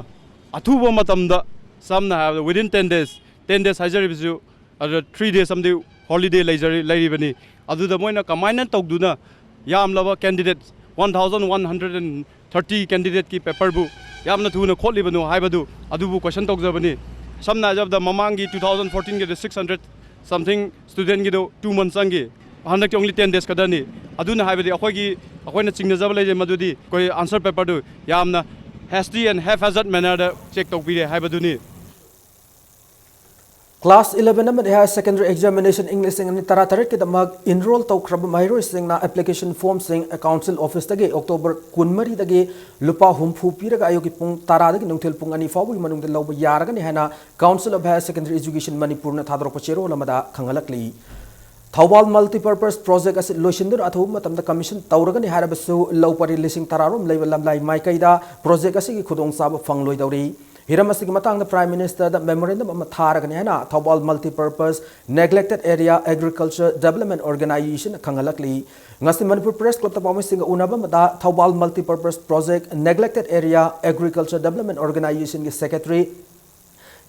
ꯑꯊꯨꯕ ꯃꯇꯝꯗ, ꯁꯝꯅ ꯍꯥꯏꯔꯕꯗ within ten days, ten days ꯍꯥꯏꯖꯔꯤꯕꯁꯨ ꯑꯗꯨꯗ ꯊ꯭ꯔꯤ ꯗꯦꯖ ꯑꯃꯗꯤ ꯍꯣꯂꯤꯗꯦ ꯂꯩꯖꯔꯤ ꯂꯩꯔꯤꯕꯅꯤ꯫ ꯑꯗꯨꯗ ꯃꯣꯏꯅ ꯀꯃꯥꯏꯅ ꯇꯧꯗꯨꯅ ꯌꯥꯝꯂꯕ candidate one thousand one hundred and thirty ꯀꯦꯟꯗꯤꯗꯦꯠꯀꯤ ꯄꯦꯄꯔꯕꯨ ꯌꯥꯝꯅ ꯊꯨꯅ ꯈꯣꯠꯂꯤꯕꯅꯣ ꯍꯥꯏꯕꯗꯨ ꯑꯗꯨꯕꯨ ꯀꯣꯏꯁꯟ ꯇꯧꯖꯕꯅꯤ꯫ ꯁꯝꯅ ꯍꯥꯏꯖꯔꯕꯗ ꯃꯃꯥꯡꯒꯤ ꯇꯨ ꯊꯥꯎꯖꯟ ꯐꯣꯔꯇꯤꯟꯒꯤꯗ ꯁꯤꯛꯁ ꯍꯟꯗ꯭ꯔꯦꯠ ꯁꯝꯊꯤꯡ ꯁ꯭ꯇꯨꯗꯦꯟꯒꯤꯗꯣ ꯇꯨ ꯃꯟꯊ ꯆꯪꯈꯤ꯫ ꯍꯟꯗꯛꯇꯤ ꯑꯣꯡꯂꯤ ꯇꯦꯟ ꯗꯦꯖ ꯈꯛꯇꯅꯤ꯫ ꯑꯗꯨꯅ ꯍꯥꯏꯕꯗꯤ ꯑꯩꯈꯣꯏꯒꯤ ꯑꯩꯈꯣꯏꯅ ꯆꯤꯡꯅꯖꯕ ꯂꯩꯖꯩ ꯃꯗꯨꯗꯤ ꯑꯩꯈꯣꯏ ꯑꯟꯁꯔ ꯄꯦꯄꯔꯗꯨ ꯌꯥꯝꯅ ꯍꯦꯁꯇꯤ ꯑꯦꯟ ꯍꯦꯞ ꯍꯦꯖꯔꯠ ꯃꯦꯅꯔꯗ ꯆꯦꯛ ꯇꯧꯕꯤꯔꯦ ꯍꯥꯏꯕꯗꯨꯅꯤ꯫ ꯀ꯭ꯂꯥꯁ ꯏꯂꯦꯚꯦꯟ ꯑꯃꯗꯤ ꯍꯥꯌꯔ ꯁꯦꯀꯦꯟꯗꯔꯤ ꯑꯦꯛꯖꯥꯃꯤꯅꯦꯁꯟ ꯏꯪ ꯂꯤꯁꯤꯡ ꯑꯅꯤ ꯇꯔꯥꯇꯔꯦꯠꯀꯤꯗꯃꯛ ꯏꯟꯔꯣꯜ ꯇꯧꯈ꯭ꯔꯕ ꯃꯍꯩꯔꯣꯏꯁꯤꯡꯅ ꯑꯦꯄ꯭ꯂꯤꯀꯦꯁꯟ ꯐꯣꯔꯝꯁꯤꯡ ꯀꯥꯎꯟꯁꯤꯜ ꯑꯣꯐꯤꯁꯇꯒꯤ ꯑꯣꯛꯇꯣꯕꯔ ꯀꯨꯟꯃꯔꯤꯗꯒꯤ ꯂꯨꯄꯥ ꯍꯨꯝꯐꯨ ꯄꯤꯔꯒ ꯑꯌꯨꯛꯀꯤ ꯄꯨꯡ ꯇꯔꯥꯗꯒꯤ ꯅꯨꯡꯊꯤꯜ ꯄꯨꯡ ꯑꯅꯤ ꯐꯥꯎꯕꯒꯤ ꯃꯅꯨꯡꯗ ꯂꯧꯕ ꯌꯥꯔꯒꯅꯤ ꯍꯥꯏꯅ Council of Higher Secondary Education ꯃꯅꯤꯄꯨꯔꯅ ꯊꯥꯗꯣꯔꯛꯄ ꯆꯦꯔꯣꯜ ꯑꯃꯗ ꯈꯪꯍꯜꯂꯛꯂꯤ꯫ ꯊꯧꯕꯥꯜ ꯃꯜꯇꯤꯄꯔꯄꯁ ꯄ꯭ꯔꯣꯖꯦꯛ ꯑꯁꯤ ꯂꯣꯏꯁꯤꯟꯗꯨꯅ ꯑꯊꯨꯕ ꯃꯇꯝꯗ ꯀꯃꯤꯁꯟ ꯇꯧꯔꯒꯅꯤ ꯍꯥꯏꯔꯕꯁꯨ ꯂꯧ ꯄꯔꯤ ꯂꯤꯁꯤꯡ ꯇꯔꯥꯔꯣꯝ ꯂꯩꯕ ꯂꯝꯂꯥꯏ ꯃꯥꯏꯀꯩꯗ ꯄ꯭ꯔꯣꯖꯦꯛ ꯑꯁꯤꯒꯤ ꯈꯨꯗꯣꯡꯆꯥꯕ ꯐꯪꯂꯣꯏꯗꯧꯔꯤ꯫ ꯍꯤꯔꯝ ꯑꯁꯤꯒꯤ ꯃꯇꯥꯡꯗ ꯄ꯭ꯔꯥꯏꯝ ꯃꯤꯅꯤꯁꯇꯔꯗ ꯃꯦꯃꯣꯔꯦꯟꯗꯝ ꯑꯃ ꯊꯥꯔꯒꯅꯤ ꯍꯥꯏꯅ Thoubal multipurpose neglected area agriculture development ꯑꯣꯔꯒꯅꯥꯏꯖꯦꯁꯟꯅ ꯈꯪꯍꯜꯂꯛꯂꯤ꯫ ꯉꯁꯤ ꯃꯅꯤꯄꯨꯔ ꯄ꯭ꯔꯦꯁ ꯀ꯭ꯂꯕꯇ ꯄꯥꯎꯃꯤꯁꯤꯡꯒ ꯎꯅꯕ ꯑꯃꯗ Thoubal multipurpose project neglected area agriculture development ꯑꯣꯔꯒꯅꯥꯏꯖꯦꯁꯟꯒꯤ ꯁꯦꯀ꯭ꯔꯦꯇꯔꯤ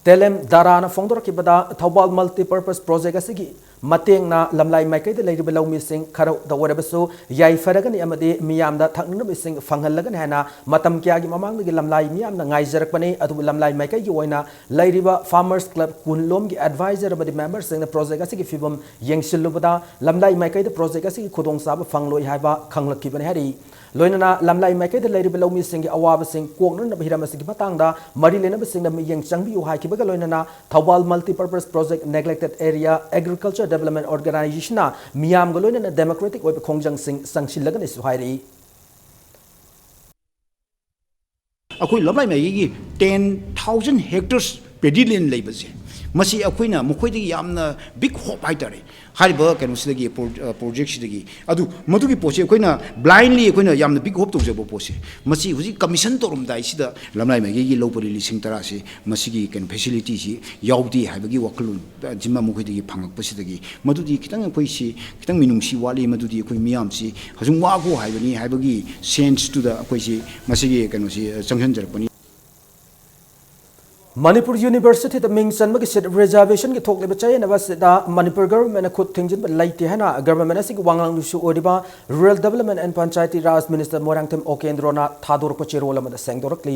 ꯇꯦꯂꯦꯝ ꯗꯥꯔꯥꯅ ꯐꯣꯡꯗꯣꯔꯛꯈꯤꯕꯗ, ꯊꯧꯕꯥꯜ multipurpose project ꯑꯁꯤꯒꯤ ꯃꯇꯦꯡꯅ ꯂꯝꯂꯥꯏ ꯃꯥꯏꯀꯩꯗ ꯂꯩꯔꯤꯕ ꯂꯧꯃꯤꯁꯤꯡ ꯈꯔꯗ ꯑꯣꯏꯔꯕꯁꯨ ꯌꯥꯏꯐꯔꯒꯅꯤ ꯑꯃꯗꯤ ꯃꯤꯌꯥꯝꯗ ꯊꯛꯅꯅꯕ ꯏꯁꯤꯡ ꯐꯪꯍꯜꯂꯒꯅꯤ ꯍꯥꯏꯅ ꯃꯇꯝ ꯀꯌꯥꯒꯤ ꯃꯃꯥꯡꯗꯒꯤ ꯂꯝꯂꯥꯏ ꯃꯤꯌꯥꯝꯅ ꯉꯥꯏꯖꯔꯛꯄꯅꯤ꯫ ꯑꯗꯨꯕꯨ ꯂꯝꯂꯥꯏ ꯃꯥꯏꯀꯩꯒꯤ ꯑꯣꯏꯅ ꯂꯩꯔꯤꯕ farmers club ꯀꯨꯟꯂꯣꯝꯒꯤ advisor ꯑꯃꯗꯤ memberꯁꯤꯡꯅ project ꯑꯁꯤꯒꯤ ꯐꯤꯕꯝ ꯌꯦꯡꯁꯤꯜꯂꯨꯕꯗ ꯂꯝꯂꯥꯏ ꯃꯥꯏꯀꯩꯗ project ꯑꯁꯤꯒꯤ ꯈꯨꯗꯣꯡꯆꯥꯕ ꯐꯪꯂꯣꯏ ꯍꯥꯏꯕ ꯈꯪꯂꯛꯈꯤꯕꯅꯤ ꯍꯥꯏꯔꯤ꯫ ꯂꯣꯏꯅꯅ ꯂꯝꯂꯥꯏ ꯃꯥꯏꯀꯩꯗ ꯂꯩꯔꯤꯕ ꯂꯧꯃꯤꯁꯤꯡꯒꯤ ꯑꯋꯥꯕꯁꯤꯡ ꯀꯣꯛꯅꯅꯕ ꯍꯤꯔꯝ ꯑꯁꯤꯒꯤ ꯃꯇꯥꯡꯗ ꯃꯔꯤ ꯂꯩꯅꯕꯁꯤꯡꯅ ꯃꯤꯠꯌꯦꯡ ꯆꯪꯕꯤꯌꯨ ꯍꯥꯏꯈꯤꯕꯒ ꯂꯣꯏꯅꯅ Thoubal multipurpose project neglected area agriculture development organizationꯅ ꯃꯤꯌꯥꯝꯒ ꯂꯣꯏꯅꯅ democratic ꯑꯣꯏꯕ ꯈꯣꯡꯖꯪꯁꯤꯡ ꯆꯪꯁꯤꯜꯂꯒꯅꯤꯁꯨ ꯍꯥꯏꯔꯤ꯫ ꯑꯩꯈꯣꯏ ꯂꯝꯂꯥꯏ ꯃꯥꯏꯀꯩꯒꯤ ten thousand hectares paddy land ꯂꯩꯕꯁꯦ, ꯃꯁꯤ ꯑꯩꯈꯣꯏꯅ ꯃꯈꯣꯏꯗꯒꯤ ꯌꯥꯝꯅ big hope ꯍꯥꯏꯇꯥꯔꯦ꯫ ꯍꯥꯏꯔꯤꯕ ꯀꯩꯅꯣꯁꯤꯗꯒꯤ, ꯄ꯭ꯔꯣ-, ꯑ, projectꯁꯤꯗꯒꯤ꯫ ꯑꯗꯨ ꯃꯗꯨꯒꯤ ꯄꯣꯠꯁꯦ ꯑꯩꯈꯣꯏꯅ blindly ꯑꯩꯈꯣꯏꯅ ꯌꯥꯝꯅ big hope ꯇꯧꯖꯕ ꯄꯣꯠꯁꯦ, ꯃꯁꯤ ꯍꯧꯖꯤꯛ commission ꯇꯧꯔꯝꯗꯥꯏꯁꯤꯗ ꯂꯝꯂꯥꯏ ꯃꯥꯏꯀꯩꯒꯤ ꯂꯧ ꯄꯔꯤ ꯂꯤꯁꯤꯡ ꯇꯔꯥꯁꯦ ꯃꯁꯤꯒꯤ ꯀꯩꯅꯣ facilityꯁꯤ ꯌꯥꯎꯗꯦ ꯍꯥꯏꯕꯒꯤ ꯋꯥꯈꯜꯂꯣꯟ, ꯑ, ꯁꯤꯃ ꯃꯈꯣꯏꯗꯒꯤ ꯐꯪꯂꯛꯄꯁꯤꯗꯒꯤ꯫ ꯃꯗꯨꯗꯤ ꯈꯤꯇꯪ ꯑꯩꯈꯣꯏꯁꯤ ꯈꯤꯇꯪ ꯃꯤꯅꯨꯡꯁꯤ ꯋꯥꯠꯂꯤ, ꯃꯗꯨꯗꯤ ꯑꯩꯈꯣꯏ ꯃꯤꯌꯥꯝꯁꯤ ꯍꯧꯖꯤꯛ ꯋꯥꯈꯣ ꯍꯥꯏꯕꯅꯤ ꯍꯥꯏꯕꯒꯤ senseꯇꯨꯗ ꯑꯩꯈꯣꯏꯁꯤ ꯃꯁꯤꯒꯤ ꯀꯩꯅꯣꯁꯤ, ꯑ, ꯆꯪꯁꯤꯟꯖꯔꯛꯄꯅꯤ꯫ ꯃꯅꯤꯄꯨꯔ Universityꯗ ꯃꯤꯡ ꯆꯟꯕꯒꯤ seat reservationꯒꯤ ꯊꯣꯛꯂꯤꯕ ꯆꯌꯦꯠꯅꯕ ꯑꯁꯤꯗ ꯃꯅꯤꯄꯨꯔ governmentꯅ ꯈꯨꯠ ꯊꯤꯡꯖꯤꯟꯕ ꯂꯩꯇꯦ ꯍꯥꯏꯅ government ꯑꯁꯤꯒꯤ ꯋꯥꯉꯥꯡꯂꯣꯏꯁꯨ ꯑꯣꯏꯔꯤꯕ Rural Development and Panchayati Raj Minister Moirangthem ꯑꯣꯀꯦꯟꯗ꯭ꯔꯣꯅ ꯊꯥꯗꯣꯔꯛꯄ ꯆꯦꯔꯣꯜ ꯑꯃꯗ ꯁꯦꯡꯗꯣꯔꯛꯂꯤ꯫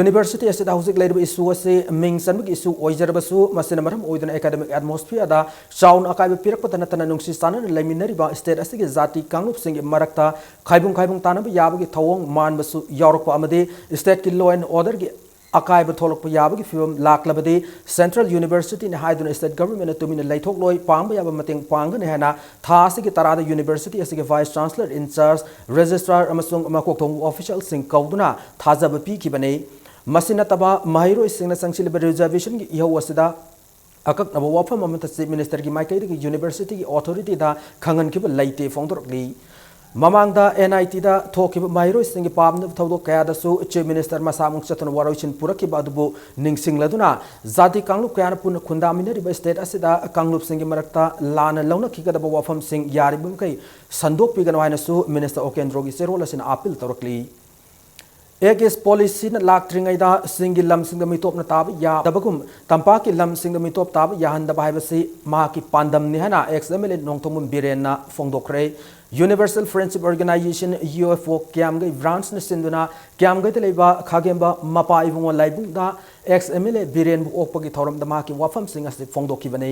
University ꯑꯁꯤꯗ ꯍꯧꯖꯤꯛ ꯂꯩꯔꯤꯕ issue ꯑꯁꯤ ꯃꯤꯡ ꯆꯟꯕꯒꯤ issue ꯑꯣꯏꯖꯔꯕꯁꯨ, ꯃꯁꯤꯅ ꯃꯔꯝ ꯑꯣꯏꯗꯨꯅ academic atmosphereꯗ ꯆꯥꯎꯅ ꯑꯀꯥꯏꯕ ꯄꯤꯔꯛꯄꯇ ꯅꯠꯇꯅ ꯅꯨꯡꯁꯤ ꯆꯥꯟꯅꯅ ꯂꯩꯃꯤꯟꯅꯔꯤꯕ state ꯑꯁꯤꯒꯤ ꯖꯥꯇꯤ ꯀꯥꯡꯂꯨꯞꯁꯤꯡꯒꯤ ꯃꯔꯛꯇ ꯈꯥꯏꯕꯨꯡ ꯈꯥꯏꯕꯨꯡ ꯇꯥꯅꯕ ꯌꯥꯕꯒꯤ ꯊꯧꯑꯣꯡ ꯃꯥꯟꯕꯁꯨ ꯌꯥꯎꯔꯛꯄ ꯑꯃꯗꯤ stateꯀꯤ law and orderꯒꯤ ꯑꯀꯥꯏꯕ ꯊꯣꯛꯂꯛꯄ ꯌꯥꯕꯒꯤ ꯐꯤꯕꯝ ꯂꯥꯛꯂꯕꯗꯤ Central Universityꯅꯤ ꯍꯥꯏꯗꯨꯅ state governmentꯅ ꯇꯨꯃꯤꯟꯅ ꯂꯩꯊꯣꯛꯂꯣꯏ, ꯄꯥꯡꯕ ꯌꯥꯕ ꯃꯇꯦꯡ ꯄꯥꯡꯒꯅꯤ ꯍꯥꯏꯅ ꯊꯥ ꯑꯁꯤꯒꯤ ꯇꯔꯥꯗ university ꯑꯁꯤꯒꯤ vice chancellor in charge, registrar ꯑꯃꯁꯨꯡ ꯃꯀꯣꯛ ꯊꯣꯡꯕ officialꯁꯤꯡ ꯀꯧꯗꯨꯅ ꯊꯥꯖꯕ ꯄꯤꯈꯤꯕꯅꯤ꯫ ꯃꯁꯤ ꯅꯠꯇꯕ ꯃꯍꯩꯔꯣꯏꯁꯤꯡꯅ ꯆꯪꯁꯤꯜꯂꯤꯕ reservationꯒꯤ ꯏꯍꯧ ꯑꯁꯤꯗ ꯑꯀꯛꯅꯕ ꯋꯥꯐꯝ ꯑꯃꯠꯇ Chief Ministerꯒꯤ ꯃꯥꯏꯀꯩꯗꯒꯤ universityꯒꯤ authorityꯗ ꯈꯪꯍꯟꯈꯤꯕ ꯂꯩꯇꯦ ꯐꯣꯡꯗꯣꯔꯛꯂꯤ꯫ ꯃꯃꯥꯡꯗ NITꯗ ꯊꯣꯛꯈꯤꯕ ꯃꯍꯩꯔꯣꯏꯁꯤꯡꯒꯤ ꯄꯥꯝꯅꯕ ꯊꯧꯗꯣꯛ ꯀꯌꯥꯗꯁꯨ Chief Minister ꯃꯁꯥꯃꯛ ꯆꯠꯇꯨꯅ ꯋꯥꯔꯣꯏꯁꯤꯟ ꯄꯨꯔꯛꯈꯤꯕ ꯑꯗꯨꯕꯨ ꯅꯤꯡꯁꯤꯡꯂꯗꯨꯅ, ꯖꯥꯇꯤ ꯀꯥꯡꯂꯨꯞ ꯀꯌꯥꯅ ꯄꯨꯟꯅ ꯈꯨꯟꯗꯥꯃꯤꯟꯅꯔꯤꯕ state ꯑꯁꯤꯗ ꯀꯥꯡꯂꯨꯞꯁꯤꯡꯒꯤ ꯃꯔꯛꯇ ꯂꯥꯟꯅ ꯂꯧꯅꯈꯤꯒꯗꯕ ꯋꯥꯐꯝꯁꯤꯡ ꯌꯥꯔꯤꯕꯃꯈꯩ ꯁꯟꯗꯣꯛꯄꯤꯒꯅꯨ ꯍꯥꯏꯅꯁꯨ Minister ꯑꯣꯀꯦꯟꯗ꯭ꯔꯣꯒꯤ ꯆꯦꯔꯣꯜ ꯑꯁꯤꯅ appeal ꯇꯧꯔꯛꯂꯤ꯫ ꯑꯦꯛ ꯏꯁ ꯄꯣꯂꯤꯁꯤꯅ ꯂꯥꯛꯇ꯭ꯔꯤꯉꯩꯗ ꯆꯤꯡꯒꯤ ꯂꯝꯁꯤꯡꯗ ꯃꯤꯇꯣꯞꯅ ꯇꯥꯕ ꯌꯥꯗꯕꯒꯨꯝ, ꯇꯝꯄꯥꯛꯀꯤ ꯂꯝꯁꯤꯡꯗ ꯃꯤꯇꯣꯞ ꯇꯥꯕ ꯌꯥꯍꯟꯗꯕ ꯍꯥꯏꯕꯁꯤ ꯃꯍꯥꯛꯀꯤ ꯄꯥꯟꯗꯝꯅꯤ ꯍꯥꯏꯅ X M L A Nongthombam ꯕꯤꯔꯦꯟꯅ ꯐꯣꯡꯗꯣꯛꯈ꯭ꯔꯦ꯫ Universal Friendship Organization, U F O, Kiyamgei ꯕ꯭ꯔꯥꯟꯁꯅ ꯁꯤꯟꯗꯨꯅ ꯀꯤꯌꯥꯝꯒꯩꯗ ꯂꯩꯕ ꯈꯥꯒꯦꯝꯕ ꯃꯄꯥ ꯏꯕꯨꯡꯉꯣ ꯂꯥꯏꯕꯨꯡꯗ ꯑꯦꯛꯁ ꯑꯦꯝ ꯑꯦꯜ ꯑꯦ ꯕꯤꯔꯦꯟꯕꯨ ꯑꯣꯛꯄꯒꯤ ꯊꯧꯔꯝꯗ ꯃꯍꯥꯛꯀꯤ ꯋꯥꯐꯝꯁꯤꯡ ꯑꯁꯤ ꯐꯣꯡꯗꯣꯛꯈꯤꯕꯅꯤ꯫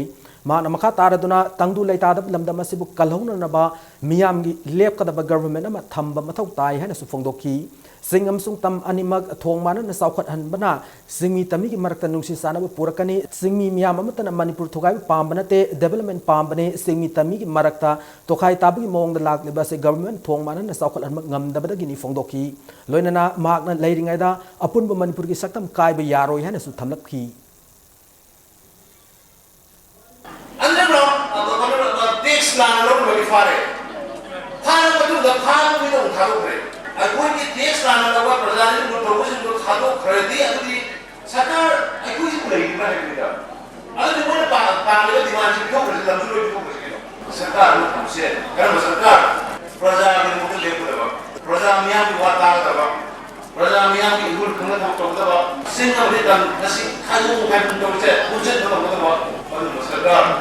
ꯃꯍꯥꯛꯅ ꯃꯈꯥ ꯇꯥꯔꯗꯨꯅ ꯇꯪꯗꯨ ꯂꯩꯇꯥꯗꯕ ꯂꯝꯗꯝ ꯑꯁꯤꯕꯨ ꯀꯜꯍꯧꯅꯅꯕ ꯃꯤꯌꯥꯝꯒꯤ ꯂꯦꯞꯀꯗꯕ ꯒꯚꯔꯟꯃꯦꯟꯠ ꯑꯃ ꯊꯝꯕ ꯃꯊꯧ ꯇꯥꯏ ꯍꯥꯏꯅꯁꯨ ꯐꯣꯡꯗꯣꯛꯈꯤ꯫ ꯆꯤꯡ ꯑꯃꯁꯨꯡ ꯇꯝ ꯑꯅꯤꯃꯛ ꯊꯣꯡ ꯃꯥꯟꯅꯅ ꯆꯥꯎꯈꯠꯍꯟꯕꯅ ꯆꯤꯡꯃꯤ ꯇꯝꯃꯤꯒꯤ ꯃꯔꯛꯇ ꯅꯨꯡꯁꯤ ꯆꯥꯟꯅꯕ ꯄꯨꯔꯛꯀꯅꯤ꯫ ꯆꯤꯡꯃꯤ ꯃꯤꯌꯥꯝ ꯑꯃꯠꯇꯅ ꯃꯅꯤꯄꯨꯔ ꯊꯨꯒꯥꯏꯕ ꯄꯥꯝꯕ ꯅꯠꯇꯦ, ꯗꯦꯕꯂꯞꯃꯦꯟꯠ ꯄꯥꯝꯕꯅꯤ꯫ ꯆꯤꯡꯃꯤ ꯇꯝꯃꯤꯒꯤ ꯃꯔꯛꯇ ꯇꯣꯈꯥꯏ ꯇꯥꯕꯒꯤ ꯃꯑꯣꯡꯗ ꯂꯥꯛꯂꯤꯕ ꯑꯁꯤ ꯒꯚꯔꯟꯃꯦꯟꯠ ꯊꯣꯡ ꯃꯥꯟꯅꯅ ꯆꯥꯎꯈꯠꯍꯟꯕ ꯉꯝꯗꯕꯗꯒꯤꯅꯤ ꯐꯣꯡꯗꯣꯛꯈꯤ꯫ ꯂꯣꯏꯅꯅ ꯃꯍꯥꯛꯅ ꯂꯩꯔꯤꯉꯩꯗ ꯑꯄꯨꯟꯕ ꯃꯅꯤꯄꯨꯔꯒꯤ ꯁꯛꯇꯝ ꯀꯥꯏꯕ ꯌꯥꯔꯣꯏ ꯍꯥꯏꯅꯁꯨ ꯊꯝꯂꯛꯈꯤ꯫ Underground, ꯑ, ꯀꯩꯅꯣ, ꯑ, tax ꯂꯥꯟꯅ ꯂꯧꯔꯨꯕꯒꯤ ꯐꯥꯔꯦ꯫ ꯐꯥꯔꯕ ꯃꯇꯨꯡꯗ ꯐꯥꯕ ꯃꯤꯗꯣ ꯑꯃꯨꯛ ꯊꯥꯗꯣꯛꯈ꯭ꯔꯦ꯫ ꯑꯩꯈꯣꯏꯒꯤ tax ꯂꯥꯟꯅ ꯂꯧꯕ ꯄ꯭ꯔꯖꯥꯗꯒꯤ ꯂꯨꯠ ꯇꯧꯕꯁꯤꯡꯗꯣ ꯊꯥꯗꯣꯛꯈ꯭ꯔꯗꯤ ꯑꯗꯨꯗꯤ ꯁꯔꯀꯥꯔ ꯑꯩꯈꯣꯏꯁꯤꯕꯨ ꯂꯩꯔꯤꯕ꯭ꯔꯥ ꯍꯥꯏꯕꯅꯤꯗ꯫ ꯑꯗꯨꯗꯤ ꯃꯣꯏꯅ ꯄꯥ-, ꯄꯥꯝꯃꯤꯕ demandꯁꯤ ꯄꯤꯊꯣꯛꯈ꯭ꯔꯁꯤ, ꯂꯝꯁꯨ ꯂꯣꯏ ꯄꯤꯊꯣꯛꯈ꯭ꯔꯁꯤ ꯀꯩꯅꯣ꯫ ꯁꯔꯀꯥꯔ ꯑꯃ ꯊꯝꯁꯦ꯫ ꯀꯔꯝꯕ ꯁꯔꯀꯥꯔ? ꯄ꯭ꯔꯖꯥꯒꯤꯗꯃꯛꯇ ꯂꯦꯞꯀꯗꯕ, ꯄ꯭ꯔꯖꯥ ꯃꯤꯌꯥꯝꯒꯤ ꯋꯥ ꯇꯥꯒꯗꯕ, ꯄ꯭ꯔꯖꯥ ꯃꯤꯌꯥꯝꯒꯤ ꯏꯍꯨꯜ ꯈꯪꯅ ꯊꯕꯛ ꯇꯧꯒꯗꯕ, ꯆꯤꯡ ꯑꯃꯗꯤ ꯇꯝ ꯉꯁꯤ ꯈꯥꯏꯗꯣꯛꯎ ꯍꯥꯏꯕ ꯇꯧꯔꯤꯁꯦ, ꯄꯨꯟꯁꯤꯟꯕ ꯉꯝꯒꯗꯕ ꯑꯗꯨꯒꯨꯝꯕ ꯁꯔꯀꯥꯔ,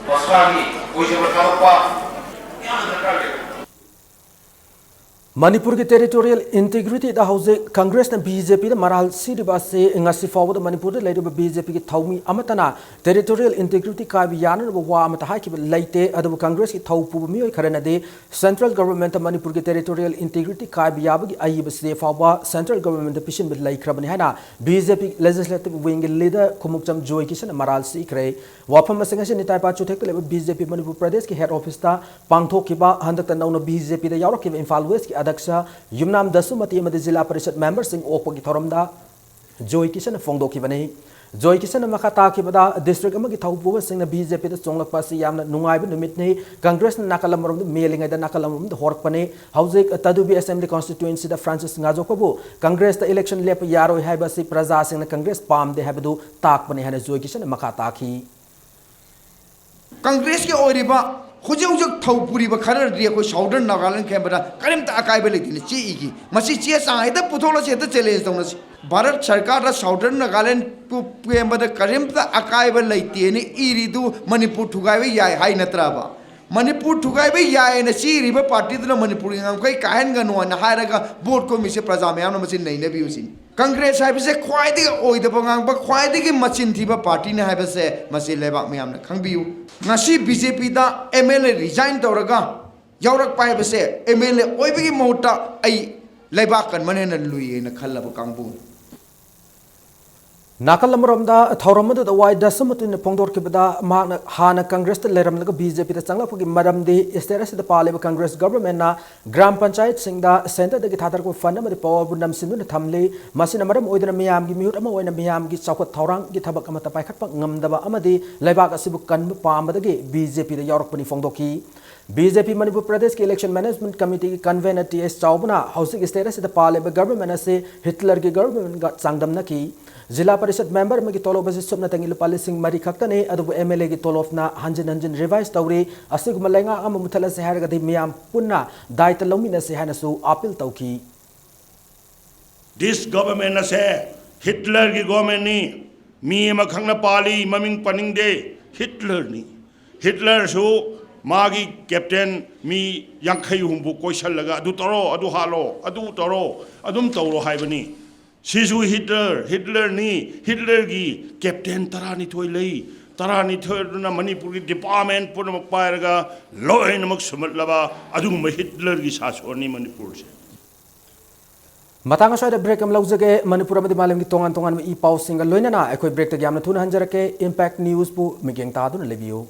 ꯃꯁꯥꯒꯤ ꯑꯣꯏꯖꯕ ꯊꯥꯗꯣꯛꯄ ꯌꯥꯝꯅ ꯗꯔꯀꯥꯔ ꯂꯩ꯫ ꯃꯅꯤꯄꯨꯔꯒꯤ territorial integrityꯗ ꯍꯧꯖꯤꯛ ꯀꯪꯒ꯭ꯔꯦꯁꯅ ꯕꯤ ꯖꯦ ꯄꯤꯗ ꯃꯔꯥꯜ ꯁꯤꯔꯤꯕ ꯑꯁꯤ ꯉꯁꯤ ꯐꯥꯎꯕꯗ ꯃꯅꯤꯄꯨꯔꯗ ꯂꯩꯔꯤꯕ ꯕꯤ ꯖꯦ ꯄꯤꯒꯤ ꯊꯧꯃꯤ ꯑꯃꯠꯇꯅ territorial integrity ꯀꯥꯏꯕ ꯌꯥꯅꯅꯕ ꯋꯥ ꯑꯃꯠꯇ ꯍꯥꯏꯈꯤꯕ ꯂꯩꯇꯦ꯫ ꯑꯗꯨꯕꯨ ꯀꯪꯒ꯭ꯔꯦꯁꯀꯤ ꯊꯧ ꯄꯨꯕ ꯃꯤꯑꯣꯏ ꯈꯔꯅꯗꯤ central governmentꯇ ꯃꯅꯤꯄꯨꯔꯒꯤ territorial integrity ꯀꯥꯏꯕ ꯌꯥꯕꯒꯤ ꯑꯏꯕ ꯆꯦ ꯐꯥꯎꯕ central governmentꯇ ꯄꯤꯁꯤꯟꯕ ꯂꯩꯈ꯭ꯔꯕꯅꯤ ꯍꯥꯏꯅ ꯕꯤ ꯖꯦ ꯄꯤ legislative wingꯒꯤ leader ꯈꯨꯃꯨꯛꯆꯝ ꯖꯣꯏ ꯀꯤꯁꯟꯅ ꯃꯔꯥꯜ ꯁꯤꯈ꯭ꯔꯦ꯫ ꯋꯥꯐꯝ ꯑꯁꯤꯡ ꯑꯁꯤ ꯅꯤꯇꯥꯏ ꯄꯥꯆꯨꯊꯦꯛꯇ ꯂꯩꯕ ꯕꯤ ꯖꯦ ꯄꯤ ꯃꯅꯤꯄꯨꯔ ꯄ꯭ꯔꯗꯦꯁꯀꯤ head officeꯇ ꯄꯥꯡꯊꯣꯛꯈꯤꯕ ꯍꯟꯗꯛꯇ ꯅꯧꯅ ꯕꯤ ꯖꯦ ꯄꯤꯗ ꯌꯥꯎꯔꯛꯈꯤꯕ ꯏꯝꯐꯥꯜ Westꯀꯤ ꯑꯗ꯭ꯌꯛꯁ ꯌꯨꯝꯅꯥꯝ ꯗꯁꯨꯃꯇꯤ ꯑꯃꯗꯤ ꯖꯤꯂꯥ ꯄꯔꯤꯁꯠ memberꯁꯤꯡ ꯑꯣꯛꯄꯒꯤ ꯊꯧꯔꯝꯗ ꯖꯣꯏ ꯀꯤꯁꯟꯅ ꯐꯣꯡꯗꯣꯛꯈꯤꯕꯅꯤ꯫ ꯖꯣꯏ ꯀꯤꯁꯟꯅ ꯃꯈꯥ ꯇꯥꯈꯤꯕꯗ district ꯑꯃꯒꯤ ꯊꯧꯄꯨꯕꯁꯤꯡꯅ ꯕꯤ ꯖꯦ ꯄꯤꯗ ꯆꯣꯡꯂꯛꯄ ꯑꯁꯤ ꯌꯥꯝꯅ ꯅꯨꯡꯉꯥꯏꯕ ꯅꯨꯃꯤꯠꯅꯤ꯫ ꯀꯪꯒ꯭ꯔꯦꯁꯅ ꯅꯥꯀꯜ ꯑꯃꯔꯣꯝꯗ ꯃꯦꯜꯂꯤꯉꯩꯗ ꯅꯥꯀꯜ ꯑꯃꯔꯣꯝꯗ ꯍꯣꯔꯛꯄꯅꯤ꯫ ꯍꯧꯖꯤꯛ ꯇꯥꯗꯨꯕꯤ assembly constituencyꯗ ꯐ꯭ꯔꯥꯟꯁꯤꯁ ꯉꯥꯖꯣꯛꯄꯕꯨ ꯀꯪꯒ꯭ꯔꯦꯁꯇ election ꯂꯦꯞꯄ ꯌꯥꯔꯣꯏ ꯍꯥꯏꯕ ꯑꯁꯤ ꯄ꯭ꯔꯖꯥꯁꯤꯡꯅ ꯀꯪꯒ꯭ꯔꯦꯁ ꯄꯥꯝꯗꯦ ꯍꯥꯏꯕꯗꯨ ꯇꯥꯛꯄꯅꯤ ꯍꯥꯏꯅ ꯖꯣꯏ ꯀꯤꯁꯟꯅ ꯃꯈꯥ ꯇꯥꯈꯤ꯫ ꯀꯪꯒ꯭ꯔꯦꯁꯀꯤ ꯑꯣꯏꯔꯤꯕ ꯍꯧꯖꯤꯛ ꯍꯧꯖꯤꯛ ꯊꯧ ꯄꯨꯔꯤꯕ ꯈꯔꯗꯤ ꯑꯩꯈꯣꯏ ꯁꯥꯎꯗꯔꯟ ꯅꯥꯒꯥꯂꯦꯟ ꯈꯦꯝꯕꯗ ꯀꯔꯤꯝꯇ ꯑꯀꯥꯏꯕ ꯂꯩꯇꯦꯅ ꯆꯦꯛꯏꯒꯤ꯫ ꯃꯁꯤ ꯆꯦ ꯆꯥꯡ ꯍꯦꯛꯇ ꯄꯨꯊꯣꯛꯂꯁꯤ, ꯍꯦꯛꯇ ꯆꯦꯂꯦꯟꯖ ꯇꯧꯅꯁꯤ꯫ ꯚꯥꯔꯠ ꯁꯔꯀꯥꯔꯗ ꯁꯥꯎꯗꯔꯟ ꯅꯥꯒꯥꯂꯦꯟ ꯄꯨ-, ꯈꯦꯝꯕꯗ ꯀꯔꯤꯝꯇ ꯑꯀꯥꯏꯕ ꯂꯩꯇꯦꯅ ꯏꯔꯤꯗꯨ ꯃꯅꯤꯄꯨꯔ ꯊꯨꯒꯥꯏꯕ ꯌꯥꯏ ꯍꯥꯏ ꯅꯠꯇ꯭ꯔꯕ? ꯃꯅꯤꯄꯨꯔ ꯊꯨꯒꯥꯏꯕ ꯌꯥꯏꯅ ꯆꯦꯔꯤꯕ ꯄꯥꯔꯇꯤꯗꯨꯅ ꯃꯅꯤꯄꯨꯔꯒꯤ ꯉꯝꯈꯩ ꯀꯥꯏꯍꯟꯒꯅꯨ ꯍꯥꯏꯅ ꯍꯥꯏꯔꯒ ꯚꯣꯠ ꯈꯣꯝꯃꯤꯁꯦ ꯄ꯭ꯔꯖꯥ ꯃꯌꯥꯝꯅ ꯃꯁꯤ ꯅꯩꯅꯕꯤꯌꯨ ꯁꯤꯅꯤ꯫ ꯀꯪꯒ꯭ꯔꯦꯁ ꯍꯥꯏꯕꯁꯦ ꯈ꯭ꯋꯥꯏꯗꯒꯤ ꯑꯣꯏꯗꯕ ꯉꯥꯡꯕ, ꯈ꯭ꯋꯥꯏꯗꯒꯤ ꯃꯆꯤꯟ ꯊꯤꯕ ꯄꯥꯔꯇꯤꯅꯤ ꯍꯥꯏꯕꯁꯦ ꯃꯁꯤ ꯂꯩꯕꯥꯛ ꯃꯌꯥꯝꯅ ꯈꯪꯕꯤꯌꯨ꯫ ꯉꯁꯤ ꯕꯤ ꯖꯦ ꯄꯤꯗ ꯑꯦꯝ ꯑꯦꯜ ꯑꯦ ꯔꯤꯖꯥꯏꯟ ꯇꯧꯔꯒ ꯌꯥꯎꯔꯛꯄ ꯍꯥꯏꯕꯁꯦ ꯑꯦꯝ ꯑꯦꯜ ꯑꯦ ꯑꯣꯏꯕꯒꯤ ꯃꯍꯨꯠꯇ ꯑꯩ ꯂꯩꯕꯥꯛ ꯀꯟꯕꯅ ꯍꯦꯟꯅ ꯂꯨꯏ ꯍꯥꯏꯅ ꯈꯜꯂꯕ ꯀꯥꯡꯕꯨꯅꯤ꯫ ꯅꯥꯀꯜ ꯑꯃꯔꯣꯝꯗ ꯊꯧꯔꯝ ꯑꯗꯨꯗ ꯋꯥꯏ ꯗꯁꯃꯨꯇꯤꯟꯅ ꯐꯣꯡꯗꯣꯔꯛꯈꯤꯕꯗ ꯃꯍꯥꯛꯅ ꯍꯥꯟꯅ ꯀꯪꯒ꯭ꯔꯦꯁꯇ ꯂꯩꯔꯝꯂꯒ ꯕꯤ ꯖꯦ ꯄꯤꯗ ꯆꯪꯂꯛꯄꯒꯤ ꯃꯔꯝꯗꯤ state ꯑꯁꯤꯗ ꯄꯥꯜꯂꯤꯕ ꯀꯪꯒ꯭ꯔꯦꯁ ꯒꯚꯔꯟꯃꯦꯟꯠꯅ ꯒ꯭ꯔꯥꯝ ꯄꯟꯆꯥꯌꯠꯁꯤꯡꯗ ꯁꯦꯟꯇꯔꯗꯒꯤ ꯊꯥꯗꯔꯛꯄ ꯐꯟ ꯑꯃꯗꯤ ꯄꯥꯋꯔꯕꯨ ꯅꯝꯁꯤꯟꯗꯨꯅ ꯊꯝꯂꯤ꯫ ꯃꯁꯤꯅ ꯃꯔꯝ ꯑꯣꯏꯗꯨꯅ ꯃꯤꯌꯥꯝꯒꯤ ꯃꯤꯍꯨꯠ ꯑꯃ ꯑꯣꯏꯅ ꯃꯤꯌꯥꯝꯒꯤ ꯆꯥꯎꯈꯠ ꯊꯧꯔꯥꯡꯒꯤ ꯊꯕꯛ ꯑꯃꯠꯇ ꯄꯥꯏꯈꯠꯄ ꯉꯝꯗꯕ ꯑꯃꯗꯤ ꯂꯩꯕꯥꯛ ꯑꯁꯤꯕꯨ ꯀꯟꯕ ꯄꯥꯝꯕꯗꯒꯤ ꯕꯤ ꯖꯦ ꯄꯤꯗ ꯌꯥꯎꯔꯛꯄꯅꯤ ꯐꯣꯡꯗꯣꯛꯈꯤ꯫ ꯕꯤ ꯖꯦ ꯄꯤ ꯃꯅꯤꯄꯨꯔ ꯄ꯭ꯔꯗꯦꯁꯀꯤ election management committeeꯒꯤ convener ꯇꯤ ꯑꯦꯁ ꯆꯥꯎꯕꯅ ꯍꯧꯖꯤꯛ state ꯑꯁꯤꯗ ꯄꯥꯜꯂꯤꯕ ꯒꯚꯔꯟꯃꯦꯟꯠ ꯑꯁꯤ ꯍꯤꯠꯂꯔꯒꯤ ꯒꯚꯔꯟꯃꯦꯟꯠꯒ ꯆꯥꯡꯗꯝꯅꯈꯤ꯫ ꯖꯤꯂꯥ ꯄꯔꯤꯁꯠ ꯃꯦꯝꯕꯔ ꯑꯃꯒꯤ ꯇꯣꯂꯣꯞ ꯑꯁꯤ ꯁꯨꯞꯅꯇꯪꯒꯤ ꯂꯨꯄꯥ ꯂꯤꯁꯤꯡ ꯃꯔꯤ ꯈꯛꯇꯅꯤ, ꯑꯗꯨꯕꯨ ꯑꯦꯝ ꯑꯦꯜ ꯑꯦꯒꯤ ꯇꯣꯂꯣꯞꯅ ꯍꯟꯖꯤꯟ ꯍꯟꯖꯤꯟ revise ꯇꯧꯔꯤ꯫ ꯑꯁꯤꯒꯨꯝꯕ ꯂꯩꯉꯥꯛ ꯑꯃ ꯃꯨꯊꯠꯂꯁꯤ ꯍꯥꯏꯔꯒꯗꯤ ꯃꯤꯌꯥꯝ ꯄꯨꯟꯅ ꯗꯥꯏꯇ ꯂꯧꯃꯤꯟꯅꯁꯤ ꯍꯥꯏꯅꯁꯨ appeal ꯇꯧꯈꯤ꯫ This government ꯑꯁꯦ ꯍꯤꯠꯂꯔꯒꯤ governmentꯅꯤ꯫ ꯃꯤ ꯑꯃꯈꯛꯅ ꯄꯥꯜꯂꯤ, ꯃꯃꯤꯡ ꯄꯟꯅꯤꯡꯗꯦ, ꯍꯤꯠꯂꯔꯅꯤ꯫ ꯍꯤꯠꯂꯔꯁꯨ ꯃꯥꯒꯤ captain ꯃꯤ ꯌꯥꯡꯈꯩ ꯍꯨꯝꯐꯨ ꯀꯣꯏꯁꯜꯂꯒ ꯑꯗꯨ ꯇꯧꯔꯣ, ꯑꯗꯨ ꯍꯥꯠꯂꯣ, ꯑꯗꯨ ꯇꯧꯔꯣ, ꯑꯗꯨꯝ ꯇꯧꯔꯣ ꯍꯥꯏꯕꯅꯤ꯫ ꯁꯤꯁꯨ ꯍꯤꯠꯂꯔ, ꯍꯤꯠꯂꯔꯅꯤ꯫ ꯍꯤꯠꯂꯔꯒꯤ captain ꯇꯔꯥꯅꯤꯊꯣꯏ ꯂꯩ꯫ ꯇꯔꯥꯅꯤꯊꯣꯏ ꯑꯗꯨꯅ ꯃꯅꯤꯄꯨꯔꯒꯤ department ꯄꯨꯝꯅꯃꯛ ꯄꯥꯏꯔꯒ ꯂꯣꯏꯅꯃꯛ ꯁꯨꯝꯍꯠꯂꯕ ꯑꯗꯨꯒꯨꯝꯕ ꯍꯤꯠꯂꯔꯒꯤ ꯁꯥꯁꯣꯟꯅꯤ ꯃꯅꯤꯄꯨꯔꯁꯦ꯫ ꯃꯇꯥꯡ ꯑꯁ꯭ꯋꯥꯏꯗ break ꯑꯃ ꯂꯧꯖꯒꯦ꯫ ꯃꯅꯤꯄꯨꯔ ꯑꯃꯗꯤ ꯃꯥꯂꯦꯝꯒꯤ ꯇꯣꯉꯥꯟ ꯇꯣꯉꯥꯟꯕ ꯏ ꯄꯥꯎꯁꯤꯡꯒ ꯂꯣꯏꯅꯅ ꯑꯩꯈꯣꯏ breakꯇꯒꯤ ꯌꯥꯝꯅ ꯊꯨꯅ ꯍꯟꯖꯔꯛꯀꯦ꯫ Impact Newsꯄꯨ ꯃꯤꯠꯌꯦꯡ ꯇꯥꯗꯨꯅ ꯂꯩꯕꯤꯌꯨ꯫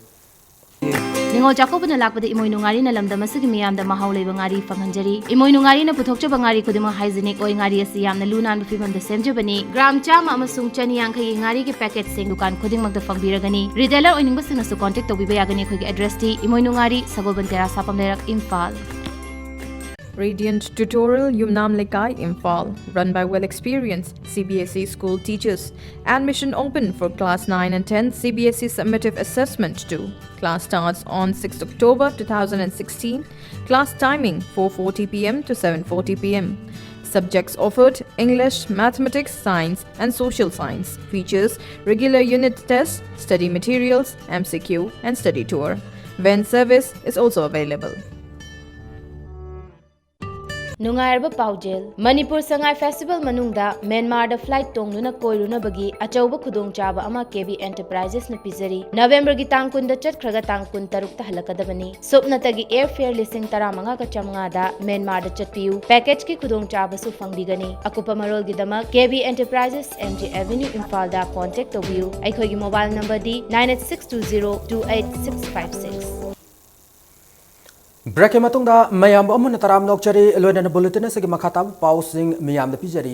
ꯅꯤꯉꯣꯜ ꯆꯥꯛꯀꯧꯕꯅ ꯂꯥꯛꯄꯗ ꯏꯃꯣꯏꯅꯨ ꯉꯥꯔꯤꯅ ꯂꯝꯗꯝ ꯑꯁꯤꯒꯤ ꯃꯤꯌꯥꯝꯗ ꯃꯍꯥꯎ ꯂꯩꯕ ꯉꯥꯔꯤ ꯐꯪꯍꯟꯖꯔꯤ꯫ ꯏꯃꯣꯏꯅꯨ ꯉꯥꯔꯤꯅ ꯄꯨꯊꯣꯛꯆꯕ ꯉꯥꯔꯤ ꯈꯨꯗꯤꯡꯃꯛ hygienic ꯑꯣꯏ꯫ ꯉꯥꯔꯤ ꯑꯁꯤ ꯌꯥꯝꯅ ꯂꯨ ꯅꯥꯟꯕ ꯐꯤꯕꯝꯗ ꯁꯦꯝꯖꯕꯅꯤ꯫ ꯒ꯭ꯔꯥꯝ ꯆꯥꯝꯃ ꯑꯃꯁꯨꯡ ꯆꯅꯤ ꯌꯥꯡꯈꯩꯒꯤ ꯉꯥꯔꯤꯒꯤ packetꯁꯤꯡ ꯗꯨꯀꯥꯟ ꯈꯨꯗꯤꯡꯃꯛꯇ ꯐꯪꯕꯤꯔꯒꯅꯤ꯫ Retailer ꯑꯣꯏꯅꯤꯡꯕꯁꯤꯡꯅꯁꯨ contact ꯇꯧꯕꯤꯕ ꯌꯥꯒꯅꯤ꯫ ꯑꯩꯈꯣꯏꯒꯤ addressꯇꯤ ꯏꯃꯣꯏꯅꯨ ꯉꯥꯔꯤ, ꯁꯒꯣꯜꯕꯟ ꯇꯦꯔꯥ, ꯁꯥꯄꯝ ꯂꯩꯔꯛ, Imphal. Radiant Tutorial, Yumnam Lekai, Imphal, run by well-experienced C B S E school teachers. Admission open for class nine and ten C B S E summative assessment two. Class starts on sixth October two thousand sixteen. Class timing four forty p m to seven forty p m. Subjects offered: English, Mathematics, Science, and Social Science. Features regular unit tests, study materials, M C Q, and study tour. Van service is also available. ꯅꯨꯡꯉꯥꯏꯔꯕ ꯄꯥꯎꯖꯦꯜ꯫ ꯃꯅꯤꯄꯨꯔ ꯁꯉꯥꯏ ꯐꯦꯁꯇꯤꯚꯦꯜ ꯃꯅꯨꯡꯗ ꯃ꯭ꯌꯥꯟꯃꯥꯔꯗ ꯐ꯭ꯂꯥꯏꯠ ꯇꯣꯡꯗꯨꯅ ꯀꯣꯏꯔꯨꯅꯕꯒꯤ ꯑꯆꯧꯕ ꯈꯨꯗꯣꯡꯆꯥꯕ ꯑꯃ ꯀꯦ ꯕꯤ ꯑꯦꯟꯇꯔꯄ꯭ꯔꯥꯏꯖꯦꯁꯅ ꯄꯤꯖꯔꯤ꯫ ꯅꯕꯦꯝꯕꯔꯒꯤ ꯇꯥꯡ ꯀꯨꯟꯗ ꯆꯠꯈ꯭ꯔꯒ ꯇꯥꯡ ꯀꯨꯟꯇꯔꯨꯛꯇ ꯍꯜꯂꯛꯀꯗꯕꯅꯤ꯫ ꯁꯨꯞꯅꯇꯒꯤ ꯑꯦꯌꯔ ꯐꯤꯌꯔ ꯂꯤꯁꯤꯡ ꯇꯔꯥꯃꯉꯥꯒ ꯆꯥꯝꯃꯉꯥꯗ ꯃ꯭ꯌꯥꯟꯃꯥꯔꯗ ꯆꯠꯄꯤꯌꯨ꯫ ꯄꯦꯀꯦꯖꯀꯤ ꯈꯨꯗꯣꯡꯆꯥꯕꯁꯨ ꯐꯪꯕꯤꯒꯅꯤ꯫ ꯑꯀꯨꯞꯄ ꯃꯔꯣꯜꯒꯤꯗꯃꯛ ꯀꯦ ꯕꯤ ꯑꯦꯟꯇꯔꯄ꯭ꯔꯥꯏꯖꯦꯁ, ꯑꯦꯝ ꯖꯤ ꯑꯦꯚꯦꯅ꯭ꯌꯨ, ꯏꯝꯐꯥꯜꯗ ꯀꯣꯟꯇꯦꯛ ꯇꯧꯕꯤꯌꯨ꯫ ꯑꯩꯈꯣꯏꯒꯤ mobile ꯅꯝꯕꯔꯗꯤ nine eight six two zero two eight six five six꯫ ꯕ꯭ꯔꯦꯛꯀꯤ ꯃꯇꯨꯡꯗ ꯃꯌꯥꯝꯕꯨ ꯑꯃꯨꯟꯅ ꯇꯔꯥꯝꯅ ꯑꯣꯛꯆꯔꯤ꯫ ꯂꯣꯏꯅꯅ ꯕꯨꯂꯦꯇꯤꯟ ꯑꯁꯤꯒꯤ ꯃꯈꯥ ꯇꯥꯕ ꯄꯥꯎꯁꯤꯡ ꯃꯤꯌꯥꯝꯗ ꯄꯤꯖꯔꯤ꯫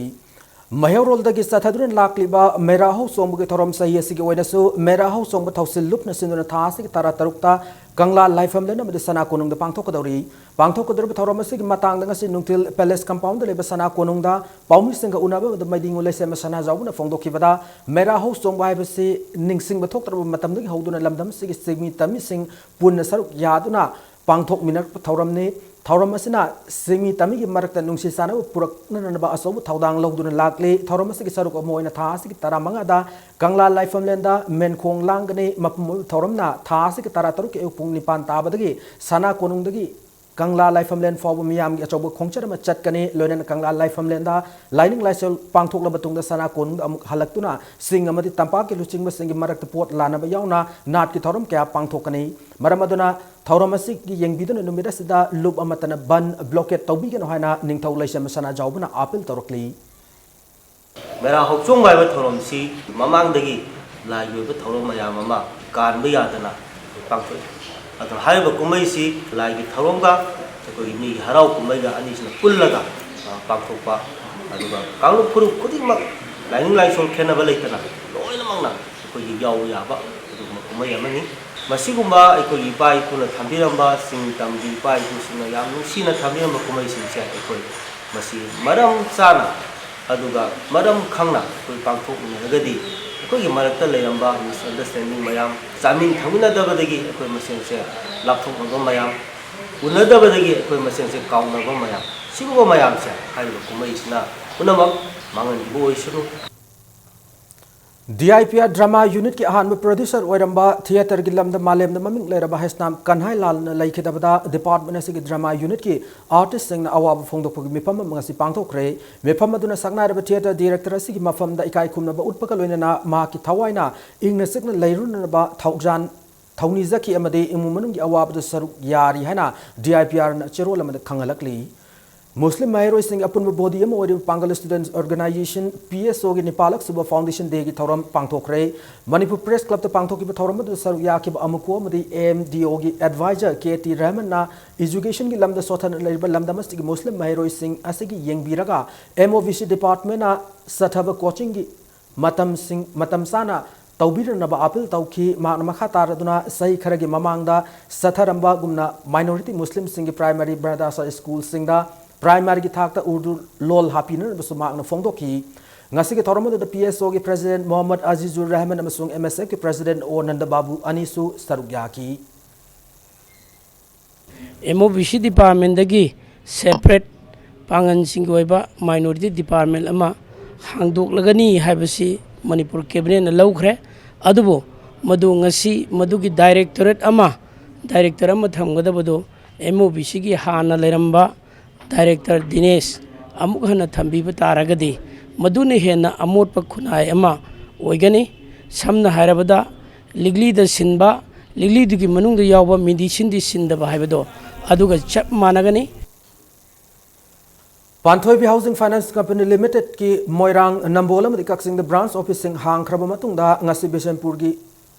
ꯃꯩꯍꯧꯔꯣꯜꯗꯒꯤ ꯆꯠꯊꯗꯨꯅ ꯂꯥꯛꯂꯤꯕ ꯃꯦꯔꯥ ꯍꯧ ꯆꯣꯡꯕꯒꯤ ꯊꯧꯔꯝ ꯆꯍꯤ ꯑꯁꯤꯒꯤ ꯑꯣꯏꯅꯁꯨ ꯃꯦꯔꯥ ꯍꯧ ꯆꯣꯡꯕ ꯊꯧꯁꯤꯜ ꯂꯨꯞꯅ ꯁꯤꯟꯗꯨꯅ ꯊꯥ ꯑꯁꯤꯒꯤ ꯇꯔꯥ ꯇꯔꯨꯛꯇ ꯀꯪꯂꯥ, ꯂꯥꯏꯐꯝꯂꯦꯟ ꯑꯃꯗꯤ ꯁꯅꯥ ꯀꯣꯅꯨꯡꯗ ꯄꯥꯡꯊꯣꯛꯀꯗꯧꯔꯤ꯫ ꯄꯥꯡꯊꯣꯛꯀꯗꯧꯔꯤꯕ ꯊꯧꯔꯝ ꯑꯁꯤꯒꯤ ꯃꯇꯥꯡꯗ ꯉꯁꯤ ꯅꯨꯡꯊꯤꯜ ꯄꯦꯂꯦꯁ ꯀꯝꯄꯥꯎꯟꯗ ꯂꯩꯕ ꯁꯅꯥ ꯀꯣꯅꯨꯡꯗ ꯄꯥꯎꯃꯤꯁꯤꯡꯒ ꯎꯅꯕ ꯑꯃꯗꯤ ꯃꯩꯗꯤꯡꯉꯨ ꯂꯩꯁꯦꯝꯕ ꯁꯅꯥꯖꯥꯎꯕꯅ ꯐꯣꯡꯗꯣꯛꯈꯤꯕꯗ, ꯃꯦꯔꯥ ꯍꯧ ꯆꯣꯡꯕ ꯍꯥꯏꯕꯁꯤ ꯅꯤꯡꯁꯤꯡꯕ ꯊꯣꯛꯇ꯭ꯔꯕ ꯃꯇꯝꯗꯒꯤ ꯍꯧꯗꯨꯅ ꯂꯝꯗꯝ ꯑꯁꯤꯒꯤ ꯆꯤꯡꯃꯤ ꯇꯝꯃꯤꯁꯤꯡ ꯄꯨꯟꯅ ꯁꯔꯨꯛ ꯌꯥꯗꯨꯅ ꯄꯥꯡꯊꯣꯛꯃꯤꯟꯅꯔꯛꯄ ꯊꯧꯔꯝꯅꯤ꯫ ꯊꯧꯔꯝ ꯑꯁꯤꯅ ꯆꯤꯡꯃꯤ ꯇꯝꯃꯤꯒꯤ ꯃꯔꯛꯇ ꯅꯨꯡꯁꯤ ꯆꯥꯟꯅꯕ ꯄꯨꯔꯛꯅꯅꯕ ꯑꯆꯧꯕ ꯊꯧꯗꯥꯡ ꯂꯧꯗꯨꯅ ꯂꯥꯛꯂꯤ꯫ ꯊꯧꯔꯝ ꯑꯁꯤꯒꯤ ꯁꯔꯨꯛ ꯑꯃ ꯑꯣꯏꯅ ꯊꯥ ꯑꯁꯤꯒꯤ ꯇꯔꯥꯃꯉꯥꯗ ꯀꯪꯂꯥ ꯂꯥꯏꯐꯝꯂꯦꯟꯗ ꯃꯦꯟꯈꯣꯡ ꯂꯥꯡꯒꯅꯤ꯫ ꯃꯄꯨꯡ ꯑꯣꯏꯕ ꯊꯧꯔꯝꯅ ꯊꯥ ꯑꯁꯤꯒꯤ ꯇꯔꯥ ꯇꯔꯨꯛꯀꯤ ꯑꯌꯨꯛ ꯄꯨꯡ ꯅꯤꯄꯥꯟ ꯇꯥꯕꯗꯒꯤ ꯁꯅꯥ ꯀꯣꯅꯨꯡꯗꯒꯤ ꯀꯪꯂꯥ ꯂꯥꯏꯐꯝꯂꯦꯟ ꯐꯥꯎꯕ ꯃꯤꯌꯥꯝꯒꯤ ꯑꯆꯧꯕ ꯈꯣꯡꯆꯠ ꯑꯃ ꯆꯠꯀꯅꯤ꯫ ꯂꯣꯏꯅꯅ ꯀꯪꯂꯥ ꯂꯥꯏꯐꯝꯂꯦꯟꯗ ꯂꯥꯏꯅꯤꯡ ꯂꯥꯏꯁꯣꯜ ꯄꯥꯡꯊꯣꯛꯂꯕ ꯃꯇꯨꯡꯗ ꯁꯅꯥ ꯀꯣꯅꯨꯡꯗ ꯑꯃꯨꯛ ꯍꯜꯂꯛꯇꯨꯅ ꯆꯤꯡ ꯑꯃꯗꯤ ꯇꯝꯄꯥꯛꯀꯤ ꯂꯨꯆꯤꯡꯕꯁꯤꯡꯒꯤ ꯃꯔꯛꯇ ꯄꯣꯠ ꯂꯥꯟꯅꯕ ꯌꯥꯎꯅ ꯅꯥꯠꯀꯤ ꯊꯧꯔꯝ ꯀꯌꯥ ꯄꯥꯡꯊꯣꯛꯀꯅꯤ꯫ ꯃꯔꯝ ꯑꯗꯨꯅ ꯊꯧꯔꯝ ꯑꯁꯤꯒꯤ ꯌꯦꯡꯕꯤꯗꯨꯅ ꯅꯨꯃꯤꯠ ꯑꯁꯤꯗ ꯂꯨꯞ ꯑꯃꯠꯇꯅ ꯕꯟ, ꯕ꯭ꯂꯣꯀꯦꯠ ꯇꯧꯕꯤꯒꯅꯨ ꯍꯥꯏꯅ ꯅꯤꯡꯊꯧ ꯂꯩꯁꯦꯝꯕ ꯁꯅꯥꯖꯥꯎꯕꯅ ꯑꯥꯄꯤꯜ ꯇꯧꯔꯛꯂꯤ꯫ ꯃꯦꯔꯥ ꯍꯧꯆꯣꯡꯕ ꯍꯥꯏꯕ ꯊꯧꯔꯝꯁꯤ ꯃꯃꯥꯡꯗꯒꯤ ꯂꯥꯏꯒꯤ ꯑꯣꯏꯕ ꯊꯧꯔꯝ ꯃꯌꯥꯝ ꯑꯃ ꯀꯥꯟꯕ ꯌꯥꯗꯅ ꯄꯥꯡꯊꯣꯛꯏ꯫ ꯑꯗꯣ ꯍꯥꯏꯔꯤꯕ ꯀꯨꯝꯍꯩꯁꯤ ꯂꯥꯏꯒꯤ ꯊꯧꯔꯝꯒ ꯑꯩꯈꯣꯏꯒꯤ ꯃꯤꯒꯤ ꯍꯔꯥꯎ ꯀꯨꯝꯍꯩꯒ ꯑꯅꯤꯁꯤꯅ ꯄꯨꯜꯂꯒ, ꯑ, ꯄꯥꯡꯊꯣꯛꯄ, ꯑꯗꯨꯒ ꯀꯥꯡꯂꯨꯞ ꯐꯨꯔꯨꯞ ꯈꯨꯗꯤꯡꯃꯛ ꯂꯥꯏꯅꯤꯡ ꯂꯥꯏꯁꯣꯟ ꯈꯦꯠꯅꯕ ꯂꯩꯇꯅ ꯂꯣꯏꯅꯃꯛꯅ ꯑꯩꯈꯣꯏꯒꯤ ꯌꯥꯎꯕ ꯌꯥꯕ ꯑꯗꯨꯒꯨꯝꯕ ꯀꯨꯝꯍꯩ ꯑꯃꯅꯤ꯫ ꯃꯁꯤꯒꯨꯝꯕ ꯑꯩꯈꯣꯏꯒꯤ ꯏꯄꯥ ꯏꯄꯨꯅ ꯊꯝꯕꯤꯔꯝꯕ, ꯆꯤꯡ ꯇꯝꯒꯤ ꯏꯄꯥ ꯏꯄꯨꯁꯤꯡꯅ ꯌꯥꯝ ꯅꯨꯡꯁꯤꯅ ꯊꯝꯕꯤꯔꯝꯕ ꯀꯨꯝꯍꯩꯁꯤꯡꯁꯦ ꯑꯩꯈꯣꯏ ꯃꯁꯤ ꯃꯔꯝ ꯆꯥꯅ ꯑꯗꯨꯒ ꯃꯔꯝ ꯈꯪꯅ ꯑꯩꯈꯣꯏ ꯄꯥꯡꯊꯣꯛꯃꯤꯟꯅꯔꯒꯗꯤ ꯑꯩꯈꯣꯏꯒꯤ ꯃꯔꯛꯇ ꯂꯩꯔꯝꯕ misunderstanding ꯃꯌꯥꯝ, ꯆꯥꯃꯤꯟ ꯊꯛꯃꯤꯟꯅꯗꯕꯗꯒꯤ ꯑꯩꯈꯣꯏ ꯃꯁꯦꯟꯁꯦ ꯂꯥꯞꯊꯣꯛꯅꯕ ꯃꯌꯥꯝ, ꯎꯅꯗꯕꯗꯒꯤ ꯑꯩꯈꯣꯏ ꯃꯁꯦꯟꯁꯦ ꯀꯥꯎꯅꯕ ꯃꯌꯥꯝ, ꯁꯤꯒꯨꯝꯕ ꯃꯌꯥꯝꯁꯦ ꯍꯥꯏꯔꯤꯕ ꯀꯨꯝꯍꯩꯁꯤꯅ ꯄꯨꯝꯅꯃꯛ ꯃꯥꯡꯍꯟꯈꯤꯕ ꯑꯣꯏꯁꯅꯨ꯫ D I P R drama unit ꯀꯤ ꯑꯍꯥꯟꯕ producer ꯑꯣꯏꯔꯝꯕ, theatre ꯒꯤ ꯂꯝꯗ ꯃꯥꯂꯦꯝꯗ ꯃꯃꯤꯡ ꯂꯩꯔꯕ ꯍꯦꯁꯅꯥꯝ ꯀꯟꯍꯥꯏꯂꯥꯜꯅ ꯂꯩꯈꯤꯗꯕꯗ department ꯑꯁꯤꯒꯤ drama unit ꯀꯤ artist ꯁꯤꯡꯅ ꯑꯋꯥꯕ ꯐꯣꯡꯗꯣꯛꯄꯒꯤ ꯃꯤꯐꯝ ꯑꯃ ꯉꯁꯤ ꯄꯥꯡꯊꯣꯛꯈ꯭ꯔꯦ꯫ ꯃꯤꯐꯝ ꯑꯗꯨꯅ ꯁꯛꯅꯥꯏꯔꯕ theatre director ꯑꯁꯤꯒꯤ ꯃꯐꯝꯗ ꯏꯀꯥꯏ ꯈꯨꯝꯅꯕ ꯎꯠꯄꯒ ꯂꯣꯏꯅꯅ ꯃꯍꯥꯛꯀꯤ ꯊꯋꯥꯏꯅ ꯏꯪꯅ ꯆꯤꯛꯅ ꯂꯩꯔꯨꯅꯅꯕ ꯊꯧꯖꯥꯟ ꯊꯧꯅꯤꯖꯈꯤ ꯑꯃꯗꯤ ꯏꯃꯨꯡ ꯃꯅꯨꯡꯒꯤ ꯑꯋꯥꯕꯗ ꯁꯔꯨꯛ ꯌꯥꯔꯤ ꯍꯥꯏꯅ D I P R ꯅ ꯆꯦꯔꯣꯜ ꯑꯃꯗ ꯈꯪꯍꯜꯂꯛꯂꯤ꯫ ꯃꯨꯁꯂꯤꯝ ꯃꯍꯩꯔꯣꯏꯁꯤꯡꯒꯤ ꯑꯄꯨꯟꯕ body ꯑꯃ ꯑꯣꯏꯔꯤꯕ ꯄꯥꯡꯒꯜ Students Organisation, P S O ꯒꯤ ꯅꯤꯄꯥꯜꯂꯛ ꯁꯨꯕ foundation day ꯒꯤ ꯊꯧꯔꯝ ꯄꯥꯡꯊꯣꯛꯈ꯭ꯔꯦ꯫ ꯃꯅꯤꯄꯨꯔ Press Club ꯇ ꯄꯥꯡꯊꯣꯛꯈꯤꯕ ꯊꯧꯔꯝ ꯑꯗꯨꯗ ꯁꯔꯨꯛ ꯌꯥꯈꯤꯕ ꯑꯃꯨꯀꯣ ꯑꯃꯗꯤ M D O ꯒꯤ advisor K T ꯔꯍꯃꯟꯅ education ꯒꯤ ꯂꯝꯗ ꯁꯣꯠꯊꯅ ꯂꯩꯔꯤꯕ ꯂꯝꯗꯝ ꯑꯁꯤꯒꯤ ꯃꯨꯁꯂꯤꯝ ꯃꯍꯩꯔꯣꯏꯁꯤꯡ ꯑꯁꯤꯒꯤ ꯌꯦꯡꯕꯤꯔꯒ M O B C department ꯅ ꯆꯠꯊꯕ coaching ꯒꯤ ꯃꯇꯝꯁꯤꯡ ꯃꯇꯝ ꯆꯥꯅ ꯇꯧꯕꯤꯔꯅꯕ appeal ꯇꯧꯈꯤ꯫ ꯃꯍꯥꯛꯅ ꯃꯈꯥ ꯇꯥꯔꯗꯨꯅ ꯆꯍꯤ ꯈꯔꯒꯤ ꯃꯃꯥꯡꯗ ꯆꯠꯊꯔꯝꯕꯒꯨꯝꯅ minority ꯃꯨꯁꯂꯤꯝꯁꯤꯡꯒꯤ primary ꯃꯗ꯭ꯔꯁꯥ school ꯁꯤꯡꯗ primary ꯒꯤ ꯊꯥꯛꯇ ꯎꯔꯗꯨ ꯂꯣꯜ ꯍꯥꯞꯄꯤꯅꯅꯕꯁꯨ ꯃꯍꯥꯛꯅ ꯐꯣꯡꯗꯣꯛꯈꯤ꯫ ꯉꯁꯤꯒꯤ ꯊꯧꯔꯝ ꯑꯗꯨꯗ P S O ꯒꯤ President ꯃꯣꯍꯝꯃꯗ ꯑꯖꯤꯖꯨꯔ ꯔꯍꯃꯟ ꯑꯃꯁꯨꯡ M S F ꯀꯤ President ꯑꯣ ꯅꯟꯗ ꯕꯥꯕꯨ ꯑꯅꯤꯁꯨ ꯁꯔꯨꯛ ꯌꯥꯈꯤ꯫ M O B C department ꯗꯒꯤ separate ꯄꯥꯡꯒꯜꯁꯤꯡꯒꯤ ꯑꯣꯏꯕ minority department ꯑꯃ ꯍꯥꯡꯗꯣꯛꯂꯒꯅꯤ ꯍꯥꯏꯕꯁꯤ ꯃꯅꯤꯄꯨꯔ cabinet ꯅ ꯂꯧꯈ꯭ꯔꯦ꯫ ꯑꯗꯨꯕꯨ ꯃꯗꯨ ꯉꯁꯤ ꯃꯗꯨꯒꯤ directorate ꯑꯃ, director ꯑꯃ ꯊꯝꯒꯗꯕꯗꯨ M O B C ꯒꯤ ꯍꯥꯟꯅ ꯂꯩꯔꯝꯕ director ꯗꯤꯅꯦꯁ ꯑꯃꯨꯛ ꯍꯟꯅ ꯊꯝꯕꯤꯕ ꯇꯥꯔꯒꯗꯤ ꯃꯗꯨꯅ ꯍꯦꯟꯅ ꯑꯃꯣꯠꯄ ꯈꯨꯟꯅꯥꯏ ꯑꯃ ꯑꯣꯏꯒꯅꯤ꯫ ꯁꯝꯅ ꯍꯥꯏꯔꯕꯗ ꯂꯤꯛꯂꯤꯗ ꯁꯤꯟꯕ, ꯂꯤꯛꯂꯤꯗꯨꯒꯤ ꯃꯅꯨꯡꯗ ꯌꯥꯎꯕ medicine ꯗꯤ ꯁꯤꯟꯗꯕ ꯍꯥꯏꯕꯗꯣ ꯑꯗꯨꯒ ꯆꯞ ꯃꯥꯟꯅꯒꯅꯤ꯫ ꯄꯥꯟꯊꯣꯏꯕꯤ Housing Finance Company Limited ꯀꯤ ꯃꯣꯏꯔꯥꯡ, ꯅꯝꯕꯣꯜ ꯑꯃꯗꯤ ꯀꯛꯆꯤꯡꯗ branch office ꯁꯤꯡ ꯍꯥꯡꯈ꯭ꯔꯕ ꯃꯇꯨꯡꯗ ꯉꯁꯤ ꯕꯤꯁꯦꯝꯄꯨꯔꯒꯤ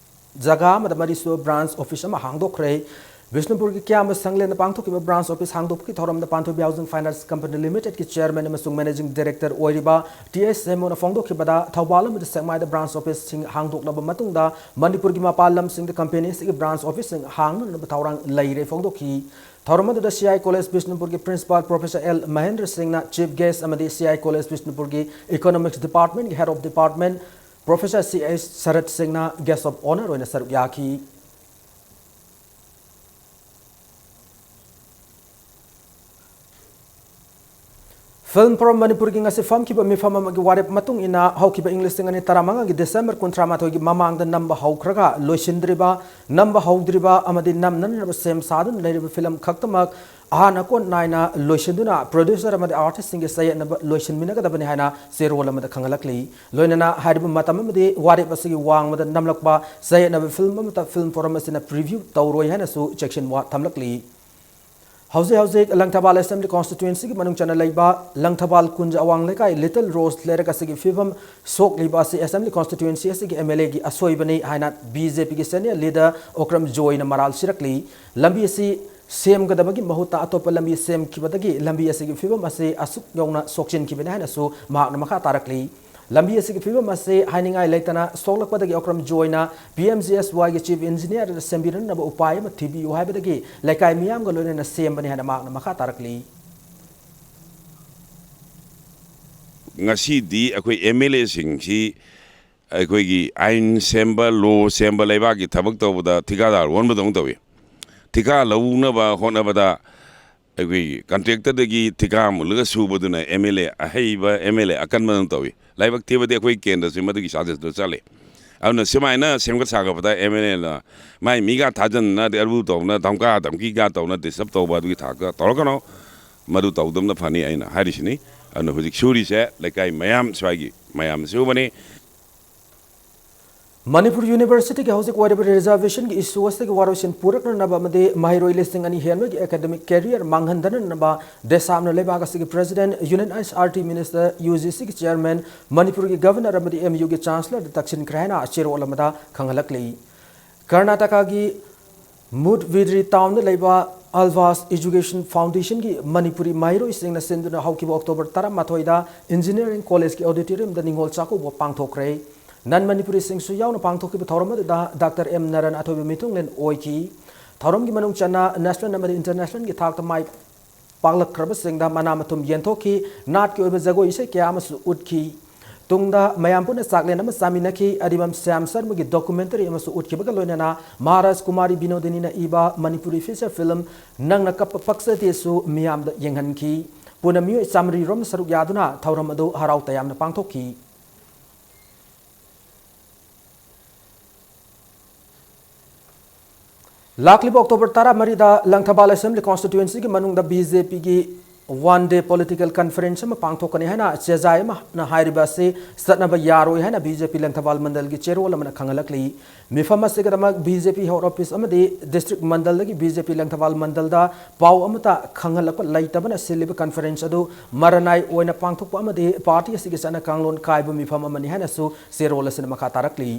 ꯖꯒꯥ ꯑꯃꯗ ꯃꯔꯤꯁꯨꯕ branch office ꯑꯃ ꯍꯥꯡꯗꯣꯛꯈ꯭ꯔꯦ꯫ ꯕꯤꯁꯅꯨꯄꯨꯔꯒꯤ ꯀꯤꯌꯥꯝꯕ ꯁꯪꯂꯦꯟꯗ ꯄꯥꯡꯊꯣꯛꯈꯤꯕ branch office ꯍꯥꯡꯗꯣꯛꯄꯒꯤ ꯊꯧꯔꯝꯗ ꯄꯥꯟꯊꯣꯏꯕꯤ Housing Finance Company Limitedꯀꯤ chairman ꯑꯃꯁꯨꯡ managing director ꯑꯣꯏꯔꯤꯕ ꯇꯤ ꯑꯦꯁ ꯁꯦꯝꯃꯨꯅ ꯐꯣꯡꯗꯣꯛꯈꯤꯕꯗ, ꯊꯧꯕꯥꯜ ꯑꯃꯗꯤ ꯁꯦꯛꯃꯥꯏꯗ branch officeꯁꯤꯡ ꯍꯥꯡꯗꯣꯛꯂꯕ ꯃꯇꯨꯡꯗ, ꯃꯅꯤꯄꯨꯔꯒꯤ ꯃꯄꯥꯟ ꯂꯝꯁꯤꯡꯗ companyꯁꯤꯡꯒꯤ branch officeꯁꯤꯡ ꯍꯥꯡꯅꯅꯕ ꯊꯧꯔꯥꯡ ꯂꯩꯔꯦ ꯐꯣꯡꯗꯣꯛꯈꯤ꯫ ꯊꯧꯔꯝ ꯑꯗꯨꯗ ꯁꯤ ꯑꯥꯏ ꯀꯣꯂꯦꯖ ꯕꯤꯁꯅꯨꯄꯨꯔꯒꯤ principal professor ꯑꯦꯜ ꯃꯍꯦꯟꯗ꯭ꯔ ꯁꯤꯡꯅ chief guest ꯑꯃꯗꯤ ꯁꯤ ꯑꯥꯏ ꯀꯣꯂꯦꯖ ꯕꯤꯁꯅꯨꯄꯨꯔꯒꯤ economics departmentꯀꯤ head of department professor C H Sarat ꯁꯤꯡꯅ guest of honour ꯑꯣꯏꯅ ꯁꯔꯨꯛ ꯌꯥꯈꯤ꯫ Film Forum ꯃꯅꯤꯄꯨꯔꯒꯤ ꯉꯁꯤ ꯐꯝꯈꯤꯕ ꯃꯤꯐꯝ ꯑꯃꯒꯤ ꯋꯥꯔꯦꯞ ꯃꯇꯨꯡ ꯏꯟꯅ, ꯍꯧꯈꯤꯕ ꯏꯪ ꯂꯤꯁꯤꯡ ꯑꯅꯤ ꯇꯔꯥꯃꯉꯥꯒꯤ December ꯀꯨꯟꯊ꯭ꯔꯥ ꯃꯥꯊꯣꯏꯒꯤ ꯃꯃꯥꯡꯗ ꯅꯝꯕ ꯍꯧꯈ꯭ꯔꯒ ꯂꯣꯏꯁꯤꯟꯗ꯭ꯔꯤꯕ, ꯅꯝꯕ ꯍꯧꯗ꯭ꯔꯤꯕ ꯑꯃꯗꯤ ꯅꯝꯅꯅꯕ ꯁꯦꯝ ꯁꯥꯗꯨꯅ ꯂꯩꯔꯤꯕ film ꯈꯛꯇꯃꯛ ꯑꯍꯥꯟ ꯑꯀꯣꯟ ꯅꯥꯏꯅ ꯂꯣꯏꯁꯤꯟꯗꯨꯅ producer ꯑꯃꯗꯤ artistꯁꯤꯡꯒꯤ ꯆꯌꯦꯠꯅꯕ ꯂꯣꯏꯁꯤꯟꯃꯤꯟꯅꯒꯗꯕꯅꯤ ꯍꯥꯏꯅ ꯆꯦꯔꯣꯜ ꯑꯃꯗ ꯈꯪꯍꯜꯂꯛꯂꯤ꯫ ꯂꯣꯏꯅꯅ ꯍꯥꯏꯔꯤꯕ ꯃꯇꯝ ꯑꯃꯗꯤ ꯋꯥꯔꯦꯞ ꯑꯁꯤꯒꯤ ꯋꯥꯡꯃꯗ ꯅꯝꯂꯛꯄ ꯆꯌꯦꯠꯅꯕ film ꯑꯃꯠꯇ Film Forum ꯑꯁꯤꯅ preview ꯇꯧꯔꯣꯏ ꯍꯥꯏꯅꯁꯨ ꯆꯦꯛꯁꯤꯟꯋꯥ ꯊꯝꯂꯛꯂꯤ꯫ ꯍꯧꯖꯤꯛ ꯍꯧꯖꯤꯛ ꯂꯪꯊꯕꯥꯜ Assembly Constituencyꯒꯤ ꯃꯅꯨꯡ ꯆꯟꯅ ꯂꯩꯕ ꯂꯪꯊꯕꯥꯜ ꯀꯨꯟꯖ ꯑꯋꯥꯡ ꯂꯩꯀꯥꯏ Little Rose ꯂꯩꯔꯛ ꯑꯁꯤꯒꯤ ꯐꯤꯕꯝ ꯁꯣꯛꯂꯤꯕ ꯑꯁꯤ Assembly Constituency ꯑꯁꯤꯒꯤ M L Aꯒꯤ ꯑꯁꯣꯏꯕꯅꯤ ꯍꯥꯏꯅ B J Pꯒꯤ senior leader Okram ꯖꯣꯏꯅ ꯃꯔꯥꯜ ꯁꯤꯔꯛꯂꯤ꯫ ꯂꯝꯕꯤ ꯑꯁꯤ ꯁꯦꯝꯒꯗꯕꯒꯤ ꯃꯍꯨꯠꯇ ꯑꯇꯣꯞꯄ ꯂꯝꯕꯤ ꯁꯦꯝꯈꯤꯕꯗꯒꯤ ꯂꯝꯕꯤ ꯑꯁꯤꯒꯤ ꯐꯤꯕꯝ ꯑꯁꯤ ꯑꯁꯨꯛ ꯌꯧꯅ ꯁꯣꯛꯆꯤꯟꯈꯤꯕꯅꯤ ꯍꯥꯏꯅꯁꯨ ꯃꯍꯥꯛꯅ ꯃꯈꯥ ꯇꯥꯔꯛꯂꯤ꯫ ꯂꯝꯕꯤ ꯑꯁꯤꯒꯤ ꯐꯤꯕꯝ ꯑꯁꯤ ꯍꯥꯏꯅꯤꯡꯉꯥꯏ ꯂꯩꯇꯅ ꯁꯣꯛꯂꯛꯄꯗꯒꯤ Okram ꯖꯣꯏꯅ P M G S Yꯒꯤ chief engineerꯗ ꯁꯦꯝꯕꯤꯅꯅꯕ ꯎꯄꯥꯏ ꯑꯃ ꯊꯤꯕꯤꯌꯨ ꯍꯥꯏꯕꯗꯒꯤ ꯂꯩꯀꯥꯏ ꯃꯤꯌꯥꯝꯒ ꯂꯣꯏꯅꯅ ꯁꯦꯝꯕꯅꯤ ꯍꯥꯏꯅ ꯃꯍꯥꯛꯅ ꯃꯈꯥ ꯇꯥꯔꯛꯂꯤ꯫ ꯉꯁꯤꯗꯤ ꯑꯩꯈꯣꯏ M L Aꯁꯤꯡꯁꯤ ꯑꯩꯈꯣꯏꯒꯤ ꯑꯥꯏꯟ ꯁꯦꯝꯕ, law ꯁꯦꯝꯕ, ꯂꯩꯕꯥꯛꯀꯤ ꯊꯕꯛ ꯇꯧꯕꯗ ꯊꯤꯀꯥꯗꯥꯔ ꯑꯣꯟꯕꯗꯧꯅ ꯇꯧꯏ꯫ ꯊꯤꯀꯥ ꯂꯧꯅꯕ ꯍꯣꯠꯅꯕꯗ ꯑꯩꯈꯣꯏꯒꯤ contractorꯗꯒꯤ ꯊꯤꯀꯥ ꯃꯨꯜꯂꯒ ꯁꯨꯕꯗꯨꯅ M L A ꯑꯍꯩꯕ, M L A ꯑꯀꯟꯕꯗꯧꯅ ꯇꯧꯏ꯫ ꯂꯥꯏꯕꯛ ꯊꯤꯕꯗꯤ ꯑꯩꯈꯣꯏ ꯀꯦꯟꯗ꯭ꯔꯁꯤ ꯃꯗꯨꯒꯤ chargeꯗꯨ ꯆꯠꯂꯤ꯫ ꯑꯗꯨꯅ ꯁꯨꯃꯥꯏꯅ ꯁꯦꯝꯒꯠ ꯁꯥꯒꯠꯄꯗ M L Aꯅ ꯃꯥꯏ ꯃꯤꯒ ꯊꯥꯖꯟꯅꯗꯤ ꯑꯔꯨ ꯇꯧꯅ ꯙꯝꯀꯥ ꯙꯝꯀꯤꯒ ꯇꯧꯅ disturb ꯇꯧꯕ ꯑꯗꯨꯒꯤ ꯊꯥꯛꯇ ꯇꯧꯔꯛꯀꯅꯣ꯫ ꯃꯗꯨ ꯇꯧꯗꯕꯅ ꯐꯅꯤ ꯑꯩꯅ ꯍꯥꯏꯔꯤꯁꯤꯅꯤ꯫ ꯑꯗꯨꯅ ꯍꯧꯖꯤꯛ ꯁꯨꯔꯤꯁꯦ ꯂꯩꯀꯥꯏ ꯃꯌꯥꯝ ꯁ꯭ꯋꯥꯏꯒꯤ ꯃꯌꯥꯝ ꯁꯨꯕꯅꯤ꯫ ꯃꯅꯤꯄꯨꯔ Universityꯒꯤ ꯍꯧꯖꯤꯛ ꯑꯣꯏꯔꯤꯕ reservationꯒꯤ issue ꯑꯁꯤꯒꯤ ꯋꯥꯔꯣꯏꯁꯤꯟ ꯄꯨꯔꯛꯅꯅꯕ ꯑꯃꯗꯤ ꯃꯍꯩꯔꯣꯏ ꯂꯤꯁꯤꯡ ꯑꯅꯤ ꯍꯦꯟꯕꯒꯤ academic career ꯃꯥꯡꯍꯟꯗꯅꯅꯕ ꯗꯦꯁꯥꯝꯅ ꯂꯩꯕꯥꯛ ꯑꯁꯤꯒꯤ president, Union H R D minister, U G Cꯒꯤ chairman, ꯃꯅꯤꯄꯨꯔꯒꯤ governor ꯑꯃꯗꯤ M Uꯒꯤ chancellorꯗ ꯇꯛꯁꯤꯟꯈ꯭ꯔꯦ ꯍꯥꯏꯅ ꯆꯦꯔꯣꯜ ꯑꯃꯗ ꯈꯪꯍꯜꯂꯛꯂꯤ꯫ ꯀꯔꯅꯥꯇꯀꯥꯒꯤ ꯃꯨꯠ ꯕꯤꯗ꯭ꯔꯤ ꯇꯥꯎꯟꯗ ꯂꯩꯕ ꯑꯜꯚꯥꯁ ꯏꯖꯨꯀꯦꯁꯟ ꯐꯥꯎꯟꯗꯦꯁꯟꯒꯤ ꯃꯅꯤꯄꯨꯔꯤ ꯃꯍꯩꯔꯣꯏꯁꯤꯡꯅ ꯁꯤꯟꯗꯨꯅ ꯍꯧꯈꯤꯕ ꯑꯣꯛꯇꯣꯕꯔ ꯇꯔꯥꯃꯥꯊꯣꯏꯗ ꯏꯟꯖꯤꯅꯤꯌꯥꯔꯤꯡ ꯀꯣꯂꯦꯖꯀꯤ ꯑꯣꯗꯤꯇꯣꯔꯤꯌꯝꯗ ꯅꯤꯉꯣꯜ ꯆꯥꯛꯀꯧꯕ ꯄꯥꯡꯊꯣꯛꯈ꯭ꯔꯦ꯫ ꯅꯟ ꯃꯅꯤꯄꯨꯔꯤꯁꯤꯡꯁꯨ ꯌꯥꯎꯅ ꯄꯥꯡꯊꯣꯛꯈꯤꯕ ꯊꯧꯔꯝ ꯑꯗꯨꯗ ꯗꯥꯛꯇꯔ ꯑꯦꯝ ꯅꯔꯟ ꯑꯊꯣꯏꯕ ꯃꯤꯊꯨꯡꯂꯦꯟ ꯑꯣꯏꯈꯤ꯫ ꯊꯧꯔꯝꯒꯤ ꯃꯅꯨꯡ ꯆꯟꯅ ꯅꯦꯁꯅꯦꯜ ꯑꯃꯗꯤ ꯏꯟꯇꯔꯅꯦꯁꯅꯦꯜꯒꯤ ꯊꯥꯛꯇ ꯃꯥꯏ ꯄꯥꯛꯂꯛꯈ꯭ꯔꯕꯁꯤꯡꯗ ꯃꯅꯥ ꯃꯊꯨꯝ ꯌꯦꯟꯊꯣꯛꯈꯤ, ꯅꯥꯠꯀꯤ ꯑꯣꯏꯕ ꯖꯒꯣꯏ ꯏꯁꯩ ꯀꯌꯥ ꯑꯃꯁꯨ ꯎꯠꯈꯤ꯫ ꯇꯨꯡꯗ ꯃꯌꯥꯝ ꯄꯨꯟꯅ ꯆꯥꯛꯂꯦꯟ ꯑꯃ ꯆꯥꯃꯤꯟꯅꯈꯤ꯫ ꯑꯔꯤꯕꯝ ꯁ꯭ꯌꯥꯝ ꯁꯔꯃꯒꯤ ꯗꯣꯀꯨꯃꯦꯟꯇꯔꯤ ꯑꯃꯁꯨ ꯎꯠꯈꯤꯕꯒ ꯂꯣꯏꯅꯅ ꯃꯍꯥꯔꯥꯖ ꯀꯨꯃꯥꯔꯤ ꯕꯤꯅꯣꯗꯤꯅꯤꯅ ꯏꯕ ꯃꯅꯤꯄꯨꯔꯤ ꯐꯤꯆꯔ ꯐꯤꯂꯝ ꯅꯪꯅ ꯀꯞꯄ ꯄꯛꯆꯗꯦꯁꯨ ꯃꯤꯌꯥꯝꯗ ꯌꯦꯡꯍꯟꯈꯤ꯫ ꯄꯨꯟꯅ ꯃꯤꯑꯣꯏ ꯆꯥꯃꯔꯤ ꯔꯣꯝ ꯁꯔꯨꯛ ꯌꯥꯗꯨꯅ ꯊꯧꯔꯝ ꯑꯗꯨ ꯍꯔꯥꯎ ꯇꯌꯥꯝꯅ ꯄꯥꯡꯊꯣꯛꯈꯤ꯫ ꯂꯥꯛꯂꯤꯕ ꯑꯣꯛꯇꯣꯕꯔ ꯇꯔꯥꯃꯔꯤꯗ ꯂꯪꯊꯕꯥꯜ ꯑꯦꯁꯦꯝꯕ꯭ꯂꯤ ꯀꯣꯟꯁꯇꯤꯇ꯭ꯋꯦꯟꯁꯤꯒꯤ ꯃꯅꯨꯡꯗ ꯕꯤ ꯖꯦ ꯄꯤꯒꯤ ꯋꯥꯟ ꯗꯦ ꯄꯣꯂꯤꯇꯤꯀꯦꯜ ꯀꯟꯐꯔꯦꯟꯁ ꯑꯃ ꯄꯥꯡꯊꯣꯛꯀꯅꯤ ꯍꯥꯏꯅ ꯆꯦꯖꯥꯏ ꯑꯃꯅ ꯍꯥꯏꯔꯤꯕ ꯑꯁꯤ ꯆꯠꯅꯕ ꯌꯥꯔꯣꯏ ꯍꯥꯏꯅ ꯕꯤ ꯖꯦ ꯄꯤ ꯂꯪꯊꯕꯥꯜ ꯃꯟꯗꯜꯒꯤ ꯆꯦꯔꯣꯜ ꯑꯃꯅ ꯈꯪꯍꯜꯂꯛꯂꯤ꯫ ꯃꯤꯐꯝ ꯑꯁꯤꯒꯤꯗꯃꯛ ꯕꯤ ꯖꯦ ꯄꯤ ꯍꯦꯗ ꯑꯣꯐꯤꯁ ꯑꯃꯗꯤ ꯗꯤꯁꯇ꯭ꯔꯤꯛ ꯃꯟꯗꯜꯗꯒꯤ ꯕꯤ ꯖꯦ ꯄꯤ ꯂꯪꯊꯕꯥꯜ ꯃꯟꯗꯜꯗ ꯄꯥꯎ ꯑꯃꯠꯇ ꯈꯪꯍꯜꯂꯛꯄ ꯂꯩꯇꯕꯅ ꯁꯤꯜꯂꯤꯕ ꯀꯟꯐꯔꯦꯟꯁ ꯑꯗꯨ ꯃꯔꯅꯥꯏ ꯑꯣꯏꯅ ꯄꯥꯡꯊꯣꯛꯄ ꯑꯃꯗꯤ ꯄꯥꯔꯇꯤ ꯑꯁꯤꯒꯤ ꯆꯠꯅ ꯀꯥꯡꯂꯣꯟ ꯀꯥꯏꯕ ꯃꯤꯐꯝ ꯑꯃꯅꯤ ꯍꯥꯏꯅꯁꯨ ꯆꯦꯔꯣꯜ ꯑꯁꯤꯅ ꯃꯈꯥ ꯇꯥꯔꯛꯂꯤ꯫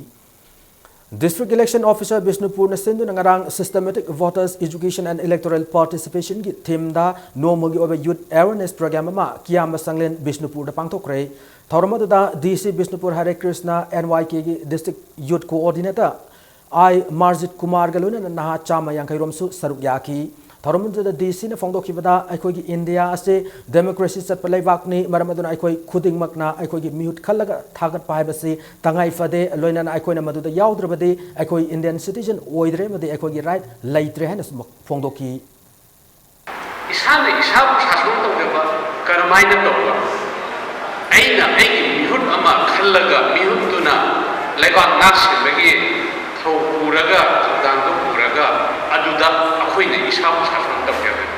ꯗꯤꯁꯇ꯭ꯔꯤꯛ ꯏꯂꯦꯛꯁꯟ ꯑꯣꯐꯤꯁꯥꯔ ꯕꯤꯁꯅꯨꯄꯨꯔꯅ ꯁꯤꯟꯗꯨꯅ ꯉꯔꯥꯡ Systematic Voters Education and Electoral Participation ꯒꯤ ꯊꯤꯝꯗ ꯅꯣꯡꯃꯒꯤ ꯑꯣꯏꯕ ꯌꯨꯠ ꯑꯦꯋꯦꯔꯅꯦꯁ ꯄ꯭ꯔꯣꯒ꯭ꯔꯥꯝ ꯑꯃ ꯀꯤꯌꯥꯝꯕ ꯁꯪꯂꯦꯟ ꯕꯤꯁꯅꯨꯄꯨꯔꯗ ꯄꯥꯡꯊꯣꯛꯈ꯭ꯔꯦ꯫ ꯊꯧꯔꯝ ꯑꯗꯨꯗ ꯗꯤ C Bishnupur Hare Krishna, N Y ꯀꯦꯒꯤ district youth coordinator I Marjit ꯀꯨꯃꯥꯔꯒ ꯂꯣꯏꯅꯅ ꯅꯍꯥ ꯆꯥꯝꯃ ꯌꯥꯡꯈꯩ ꯔꯣꯝꯁꯨ ꯁꯔꯨꯛ ꯌꯥꯈꯤ꯫ ꯊꯧꯔꯝ ꯑꯗꯨꯗ ꯗꯤ ꯁꯤꯅ ꯐꯣꯡꯗꯣꯛꯈꯤꯕꯗ, ꯑꯩꯈꯣꯏꯒꯤ ꯏꯟꯗꯤꯌꯥ ꯑꯁꯤ ꯗꯦꯃꯣꯀ꯭ꯔꯦꯁꯤ ꯆꯠꯄ ꯂꯩꯕꯥꯛꯅꯤ, ꯃꯔꯝ ꯑꯗꯨꯅ ꯑꯩꯈꯣꯏ ꯈꯨꯗꯤꯡꯃꯛꯅ ꯑꯩꯈꯣꯏꯒꯤ ꯃꯤꯍꯨꯠ ꯈꯜꯂꯒ ꯊꯥꯒꯠꯄ ꯍꯥꯏꯕꯁꯤ ꯇꯉꯥꯏ ꯐꯗꯦ, ꯂꯣꯏꯅꯅ ꯑꯩꯈꯣꯏꯅ ꯃꯗꯨꯗ ꯌꯥꯎꯗ꯭ꯔꯕꯗꯤ ꯑꯩꯈꯣꯏ ꯏꯟꯗꯤꯌꯟ ꯁꯤꯇꯤꯖꯟ ꯑꯣꯏꯗ꯭ꯔꯦ ꯑꯃꯗꯤ ꯑꯩꯈꯣꯏꯒꯤ ꯔꯥꯏꯠ ꯂꯩꯇ꯭ꯔꯦ ꯍꯥꯏꯅꯁꯨ ꯐꯣꯡꯗꯣꯛꯈꯤ꯫ ꯏꯁꯥꯅ ꯏꯁꯥꯕꯨ ꯁꯥꯁꯣꯟ ꯇꯧꯖꯕ ꯀꯔꯝꯍꯥꯏꯅ ꯇꯧꯕ? ꯑꯩꯅ ꯑꯩꯒꯤ ꯃꯤꯍꯨꯠ ꯑꯃ ꯈꯜꯂꯒ, ꯃꯤꯍꯨꯠꯇꯨꯅ ꯂꯩꯕꯥꯛ ꯉꯥꯛ ꯁꯦꯟꯕꯒꯤ ꯊꯧ ꯄꯨꯔꯒ, ꯊꯧꯗꯥꯡꯗꯨ ꯄꯨꯔꯒ, ꯑꯗꯨꯗ ꯑꯩꯈꯣꯏꯅ ꯏꯁꯥꯕꯨ ꯁꯥꯁꯣꯟ ꯇꯧꯖꯕꯅꯤ꯫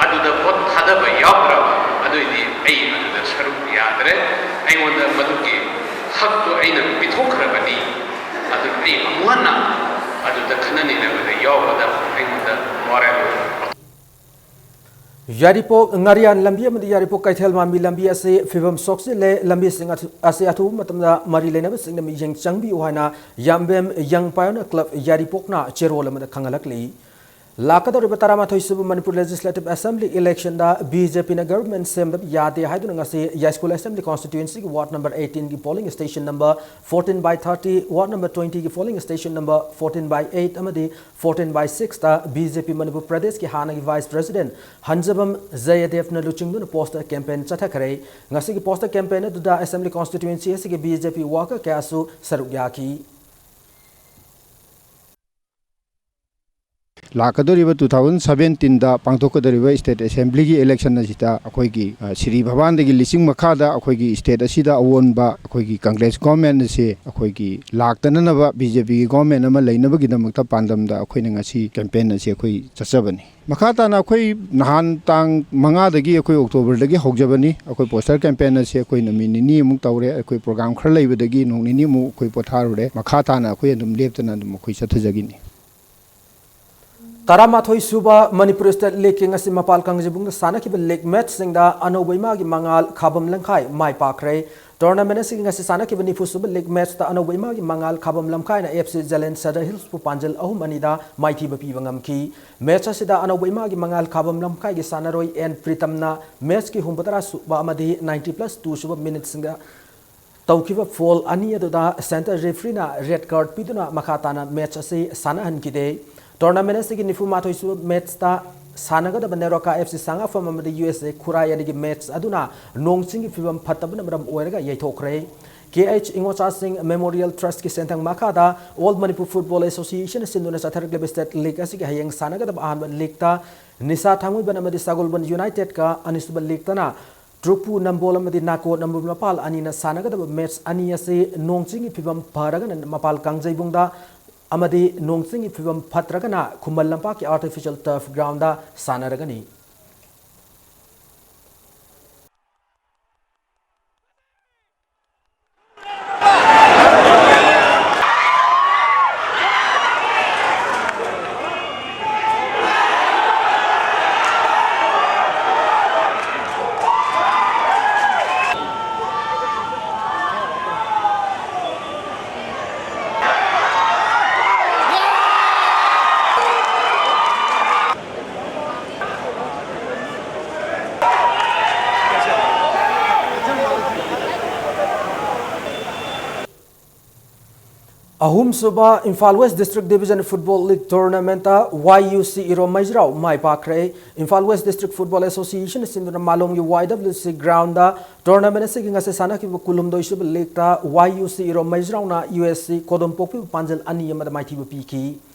ꯑꯗꯨꯗ ꯚꯣꯠ ꯊꯥꯗꯕ ꯌꯥꯎꯗ꯭ꯔꯕ, ꯑꯗꯨꯑꯣꯏꯗꯤ ꯑꯩ ꯑꯗꯨꯗ ꯁꯔꯨꯛ ꯌꯥꯗ꯭ꯔꯦ꯫ ꯑꯩꯉꯣꯟꯗ ꯃꯗꯨꯒꯤ ꯍꯛꯇꯨ ꯑꯩꯅ ꯄꯤꯊꯣꯛꯈ꯭ꯔꯕꯅꯤ꯫ ꯑꯗꯨ ꯑꯩ ꯑꯃꯨꯛ ꯍꯟꯅ ꯑꯗꯨꯗ ꯈꯟꯅ ꯅꯩꯅꯕꯗ ꯌꯥꯎꯕꯗ ꯑꯩꯉꯣꯟꯗ ꯃꯣꯔꯦꯜ ꯑꯣꯏꯕ ꯌꯥꯏꯔꯤꯄꯣꯛ ꯉꯥꯔꯤꯌꯥꯟ ꯂꯝꯕꯤ ꯑꯃꯗꯤ ꯌꯥꯏꯔꯤꯄꯣꯛ ꯀꯩꯊꯦꯜ ꯃꯥꯟꯕꯤ ꯂꯝꯕꯤ ꯑꯁꯤ ꯐꯤꯕꯝ ꯁꯣꯛꯆꯤꯜꯂꯦ꯫ ꯂꯝꯕꯤꯁꯤꯡ ꯑꯊꯨ-, ꯑꯁꯤ ꯑꯊꯨꯕ ꯃꯇꯝꯗ ꯃꯔꯤ ꯂꯩꯅꯕꯁꯤꯡꯅ ꯃꯤꯠꯌꯦꯡ ꯆꯪꯕꯤꯌꯨ ꯍꯥꯏꯅ ꯌꯥꯝꯕꯦꯝ ꯌꯪ ꯄꯥꯏꯑꯣꯅꯤꯌꯔ ꯀ꯭ꯂꯕ ꯌꯥꯏꯔꯤꯄꯣꯛꯅ ꯆꯦꯔꯣꯜ ꯑꯃꯗ ꯈꯪꯍꯜꯂꯛꯂꯤ꯫ ꯂꯥꯛꯀꯗꯧꯔꯤꯕ ꯇꯔꯥꯃꯥꯊꯣꯏ ꯁꯨꯕ ꯃꯅꯤꯄꯨꯔ ꯂꯦꯖꯤꯁꯂꯦꯇꯤꯚ ꯑꯦꯁꯦꯝꯕ꯭ꯂꯤ ꯏꯂꯦꯛꯁꯟꯗ ꯕꯤ ꯖꯦ ꯄꯤꯅ ꯒꯚꯔꯟꯃꯦꯟꯠ ꯁꯦꯝꯗꯕ ꯌꯥꯗꯦ ꯍꯥꯏꯗꯨꯅ ꯉꯁꯤ ꯌꯥꯏꯁ꯭ꯀꯨꯜ ꯑꯦꯁꯦꯝꯕ꯭ꯂꯤ ꯀꯣꯟꯁꯇꯤꯇ꯭ꯋꯦꯟꯁꯤꯒꯤ ꯋꯥꯔꯗ ꯅꯝꯕꯔ eighteen ꯒꯤ polling station number fourteen by thirty, ward number twenty ꯒꯤ polling station number fourteen by eight ꯑꯃꯗꯤ fourteen by six ꯇ ꯕꯤ ꯖꯦ ꯄꯤ ꯃꯅꯤꯄꯨꯔ ꯄ꯭ꯔꯗꯦꯁꯀꯤ ꯍꯥꯟꯅꯒꯤ ꯚꯥꯏꯁ ꯄ꯭ꯔꯦꯁꯤꯗꯦꯟꯠ ꯍꯟꯖꯕꯝ ꯖꯌꯗꯦꯕꯅ ꯂꯨꯆꯤꯡꯗꯨꯅ ꯄꯣꯁꯇꯔ ꯀꯦꯝꯄꯦꯟ ꯆꯠꯊꯈ꯭ꯔꯦ꯫ ꯉꯁꯤꯒꯤ ꯄꯣꯁꯇꯔ ꯀꯦꯝꯄꯦꯟ ꯑꯗꯨꯗ ꯑꯦꯁꯦꯝꯕ꯭ꯂꯤ ꯀꯣꯟꯁꯇꯤꯇ꯭ꯋꯦꯟꯁꯤ ꯑꯁꯤꯒꯤ ꯕꯤ ꯖꯦ ꯄꯤ ꯋꯥꯔꯀꯔ ꯀꯌꯥꯁꯨ ꯁꯔꯨꯛ ꯌꯥꯈꯤ꯫ ꯂꯥꯛꯀꯗꯧꯔꯤꯕ two thousand seventeen ꯗ ꯄꯥꯡꯊꯣꯛꯀꯗꯧꯔꯤꯕ ꯁ꯭ꯇꯦꯠ ꯑꯦꯁꯦꯝꯕ꯭ꯂꯤꯒꯤ ꯏꯂꯦꯛꯁꯟ ꯑꯁꯤꯗ ꯑꯩꯈꯣꯏꯒꯤ, ꯑ, ꯁꯤꯔꯤ ꯚꯕꯥꯟꯗꯒꯤ ꯂꯤꯆꯤꯡ ꯃꯈꯥꯗ ꯑꯩꯈꯣꯏꯒꯤ ꯁ꯭ꯇꯦꯠ ꯑꯁꯤꯗ ꯑꯑꯣꯟꯕ ꯑꯩꯈꯣꯏꯒꯤ ꯀꯪꯒ꯭ꯔꯦꯁ ꯒꯣꯔꯃꯦꯟ ꯑꯁꯤ ꯑꯩꯈꯣꯏꯒꯤ ꯂꯥꯛꯇꯅꯅꯕ ꯕꯤ ꯖꯦ ꯄꯤꯒꯤ ꯒꯣꯔꯃꯦꯟ ꯑꯃ ꯂꯩꯅꯕꯒꯤꯗꯃꯛꯇ ꯄꯥꯟꯗꯝꯗ ꯑꯩꯈꯣꯏꯅ ꯉꯁꯤ ꯀꯦꯝꯄꯦꯟ ꯑꯁꯤ ꯑꯩꯈꯣꯏ ꯆꯠꯆꯕꯅꯤ꯫ ꯃꯈꯥ ꯇꯥꯅ ꯑꯩꯈꯣꯏ ꯅꯍꯥꯟ ꯇꯥꯡ ꯃꯉꯥꯗꯒꯤ ꯑꯩꯈꯣꯏ ꯑꯣꯛꯇꯣꯕꯔꯗꯒꯤ ꯍꯧꯖꯕꯅꯤ꯫ ꯑꯩꯈꯣꯏ ꯄꯣꯁꯇꯔ ꯀꯦꯝꯄꯦꯟ ꯑꯁꯤ ꯑꯩꯈꯣꯏ ꯅꯨꯃꯤꯠ ꯅꯤꯅꯤꯃꯨꯛ ꯇꯧꯔꯦ꯫ ꯑꯩꯈꯣꯏ ꯄ꯭ꯔꯣꯒ꯭ꯔꯥꯝ ꯈꯔ ꯂꯩꯕꯗꯒꯤ ꯅꯣꯡ ꯅꯤꯅꯤꯃꯨꯛ ꯑꯩꯈꯣꯏ ꯄꯣꯊꯥꯔꯨꯔꯦ꯫ ꯃꯈꯥ ꯇꯥꯅ ꯑꯩꯈꯣꯏ ꯑꯗꯨꯝ ꯂꯦꯞꯇꯅ ꯑꯗꯨꯝ ꯑꯩꯈꯣꯏ ꯆꯠꯊꯖꯒꯤꯅꯤ꯫ ꯇꯔꯥꯃꯥꯊꯣꯏ ꯁꯨꯕ ꯃꯅꯤꯄꯨꯔ ꯁ꯭ꯇꯦꯠ ꯂꯤꯒꯀꯤ ꯉꯁꯤ ꯃꯄꯥꯜ ꯀꯥꯡꯖꯩꯕꯨꯡꯗ ꯁꯥꯟꯅꯈꯤꯕ ꯂꯤꯒ ꯃꯦꯠꯆꯁꯤꯡꯗ ꯑꯅꯧꯕ ꯏꯃꯥꯒꯤ ꯃꯉꯥꯜ ꯈꯥꯕꯝ ꯂꯝꯈꯥꯏ ꯃꯥꯏ ꯄꯥꯛꯈ꯭ꯔꯦ꯫ ꯇꯣꯔꯅꯥꯃꯦꯟ ꯑꯁꯤꯒꯤ ꯉꯁꯤ ꯁꯥꯟꯅꯈꯤꯕ ꯅꯤꯐꯨ ꯁꯨꯕ ꯂꯤꯒ ꯃꯦꯠꯆꯇ ꯑꯅꯧꯕ ꯏꯃꯥꯒꯤ ꯃꯉꯥꯜ ꯈꯥꯕꯝ ꯂꯝꯈꯥꯏꯅ ꯑꯦꯐ ꯁꯤ ꯖꯂꯦꯟ ꯁꯗꯔ ꯍꯤꯜꯁꯄꯨ ꯄꯥꯟꯖꯜ ꯑꯍꯨꯝ ꯑꯅꯤꯗ ꯃꯥꯏꯊꯤꯕ ꯄꯤꯕ ꯉꯝꯈꯤ꯫ ꯃꯦꯠꯆ ꯑꯁꯤꯗ ꯑꯅꯧꯕ ꯏꯃꯥꯒꯤ ꯃꯉꯥꯜ ꯈꯥꯕꯝ ꯂꯝꯈꯥꯏꯒꯤ ꯁꯥꯟꯅꯔꯣꯏ ꯑꯦꯟ ꯄ꯭ꯔꯤꯇꯝꯅ ꯃꯦꯠꯆꯀꯤ ꯍꯨꯝꯐꯨꯇꯔꯥ ꯁꯨꯕ ꯑꯃꯗꯤ ninety plus two ꯁꯨꯕ ꯃꯤꯅꯤꯠꯁꯤꯡꯗ ꯇꯧꯈꯤꯕ ꯐꯣꯜ ꯑꯅꯤ ꯑꯗꯨꯗ ꯁꯦꯟꯇꯔ ꯔꯦꯐ꯭ꯔꯤꯅ ꯔꯦꯗ ꯀꯥꯔꯗ ꯄꯤꯗꯨꯅ ꯃꯈꯥ ꯇꯥꯅ ꯃꯦꯠꯆ ꯑꯁꯤ ꯁꯥꯟꯅꯍꯟꯈꯤꯗꯦ꯫ ꯇꯣꯔꯅꯥꯃꯦꯟ ꯑꯁꯤꯒꯤ ꯅꯤꯐꯨ ꯃꯥꯊꯣꯏ ꯁꯨꯕ ꯃꯦꯠꯆꯇ ꯁꯥꯟꯅꯒꯗꯕ ꯅꯦꯔꯣꯀꯥ ꯑꯦꯐ ꯁꯤ ꯁꯉꯥꯐꯝ ꯑꯃꯗꯤ ꯌꯨ ꯑꯦꯁ ꯑꯦ ꯈꯨꯔꯥꯏ ꯑꯅꯤꯒꯤ ꯃꯦꯠꯆ ꯑꯗꯨꯅ ꯅꯣꯡ ꯆꯤꯡꯒꯤ ꯐꯤꯕꯝ ꯐꯠꯇꯕꯅ ꯃꯔꯝ ꯑꯣꯏꯔꯒ ꯌꯩꯊꯣꯛꯈ꯭ꯔꯦ꯫ ꯀꯦ ꯑꯩꯆ ꯏꯉꯣꯆꯥꯁꯤꯡ ꯃꯦꯃꯣꯔꯤꯌꯦꯜ ꯇ꯭ꯔꯁꯀꯤ ꯁꯦꯟꯊꯪ ꯃꯈꯥꯗ ꯑꯣꯜ ꯃꯅꯤꯄꯨꯔ ꯐꯨꯠꯕꯣꯜ ꯑꯦꯁꯣꯁꯤꯌꯦꯁꯟꯅ ꯁꯤꯟꯗꯨꯅ ꯆꯠꯊꯔꯛꯂꯤꯕ ꯁ꯭ꯇꯦꯠ ꯂꯤꯒ ꯑꯁꯤꯒꯤ ꯍꯌꯦꯡ ꯁꯥꯟꯅꯒꯗꯕ ꯑꯍꯥꯟꯕ ꯂꯤꯒꯇ ꯅꯤꯁꯥ ꯊꯥꯡꯃꯩꯕꯟ ꯑꯃꯗꯤ ꯁꯒꯣꯜꯕꯟ ꯌꯨꯅꯥꯏꯇꯦꯗꯀ, ꯑꯅꯤꯁꯨꯕ ꯂꯤꯒꯇꯅ ꯇ꯭ꯔꯨꯛꯄꯨ ꯅꯝꯕꯣꯜ ꯑꯃꯗꯤ ꯅꯥꯀꯣ ꯅꯝꯕꯣꯜ ꯃꯄꯥꯜ ꯑꯅꯤꯅ ꯁꯥꯟꯅꯒꯗꯕ ꯃꯦꯠꯆ ꯑꯅꯤ ꯑꯁꯤ ꯅꯣꯡ ꯆꯤꯡꯒꯤ ꯐꯤꯕꯝ ꯐꯔꯒꯅ ꯃꯄꯥꯜ ꯀꯥꯡꯖꯩꯕꯨꯡꯗ ꯑꯃꯗꯤ ꯅꯣꯡ ꯆꯤꯡꯒꯤ ꯐꯤꯕꯝ ꯐꯠꯇ꯭ꯔꯒꯅ ꯈꯨꯃꯟ ꯂꯝꯄꯥꯛꯀꯤ ꯑꯥꯔꯇꯤꯐꯤꯁꯤꯌꯦꯜ ꯇꯔꯐ ꯒ꯭ꯔꯥꯎꯟꯗ ꯁꯥꯟꯅꯔꯒꯅꯤ꯫ ꯑꯍꯨꯝꯁꯨꯕ Imphal west district division football league ꯇꯣꯔꯅꯥꯃꯦꯟꯠꯇ Y U C Irom Meijrao ꯃꯥꯏ ꯄꯥꯛꯈ꯭ꯔꯦ꯫ ꯏꯝꯐꯥꯜ ꯋꯦꯁ ꯗꯤꯁꯇ꯭ꯔꯤꯛ ꯐꯨꯠꯕꯣꯜ ꯑꯦꯁꯣꯁꯤꯌꯦꯁꯟꯅ ꯁꯤꯟꯗꯨꯅ ꯃꯥꯂꯣꯝꯒꯤ Y W C ground tournament ꯑꯁꯤꯒꯤ ꯉꯁꯤ ꯁꯥꯟꯅꯈꯤꯕ ꯀꯨꯟꯍꯨꯝꯗꯣꯏꯁꯨꯕ ꯂꯤꯒꯇ ꯋꯥꯏ ꯌꯨ ꯁꯤ ꯏꯔꯣꯝ ꯃꯩꯖ꯭ꯔꯥꯎꯅ ꯌꯨ ꯑꯦꯁ ꯁꯤ ꯀꯣꯗꯣꯝꯄꯣꯛꯄꯤꯕꯨ ꯄꯥꯟꯖꯜ ꯑꯅꯤ ꯑꯃꯗ ꯃꯥꯏꯊꯤꯕ ꯄꯤꯈꯤ꯫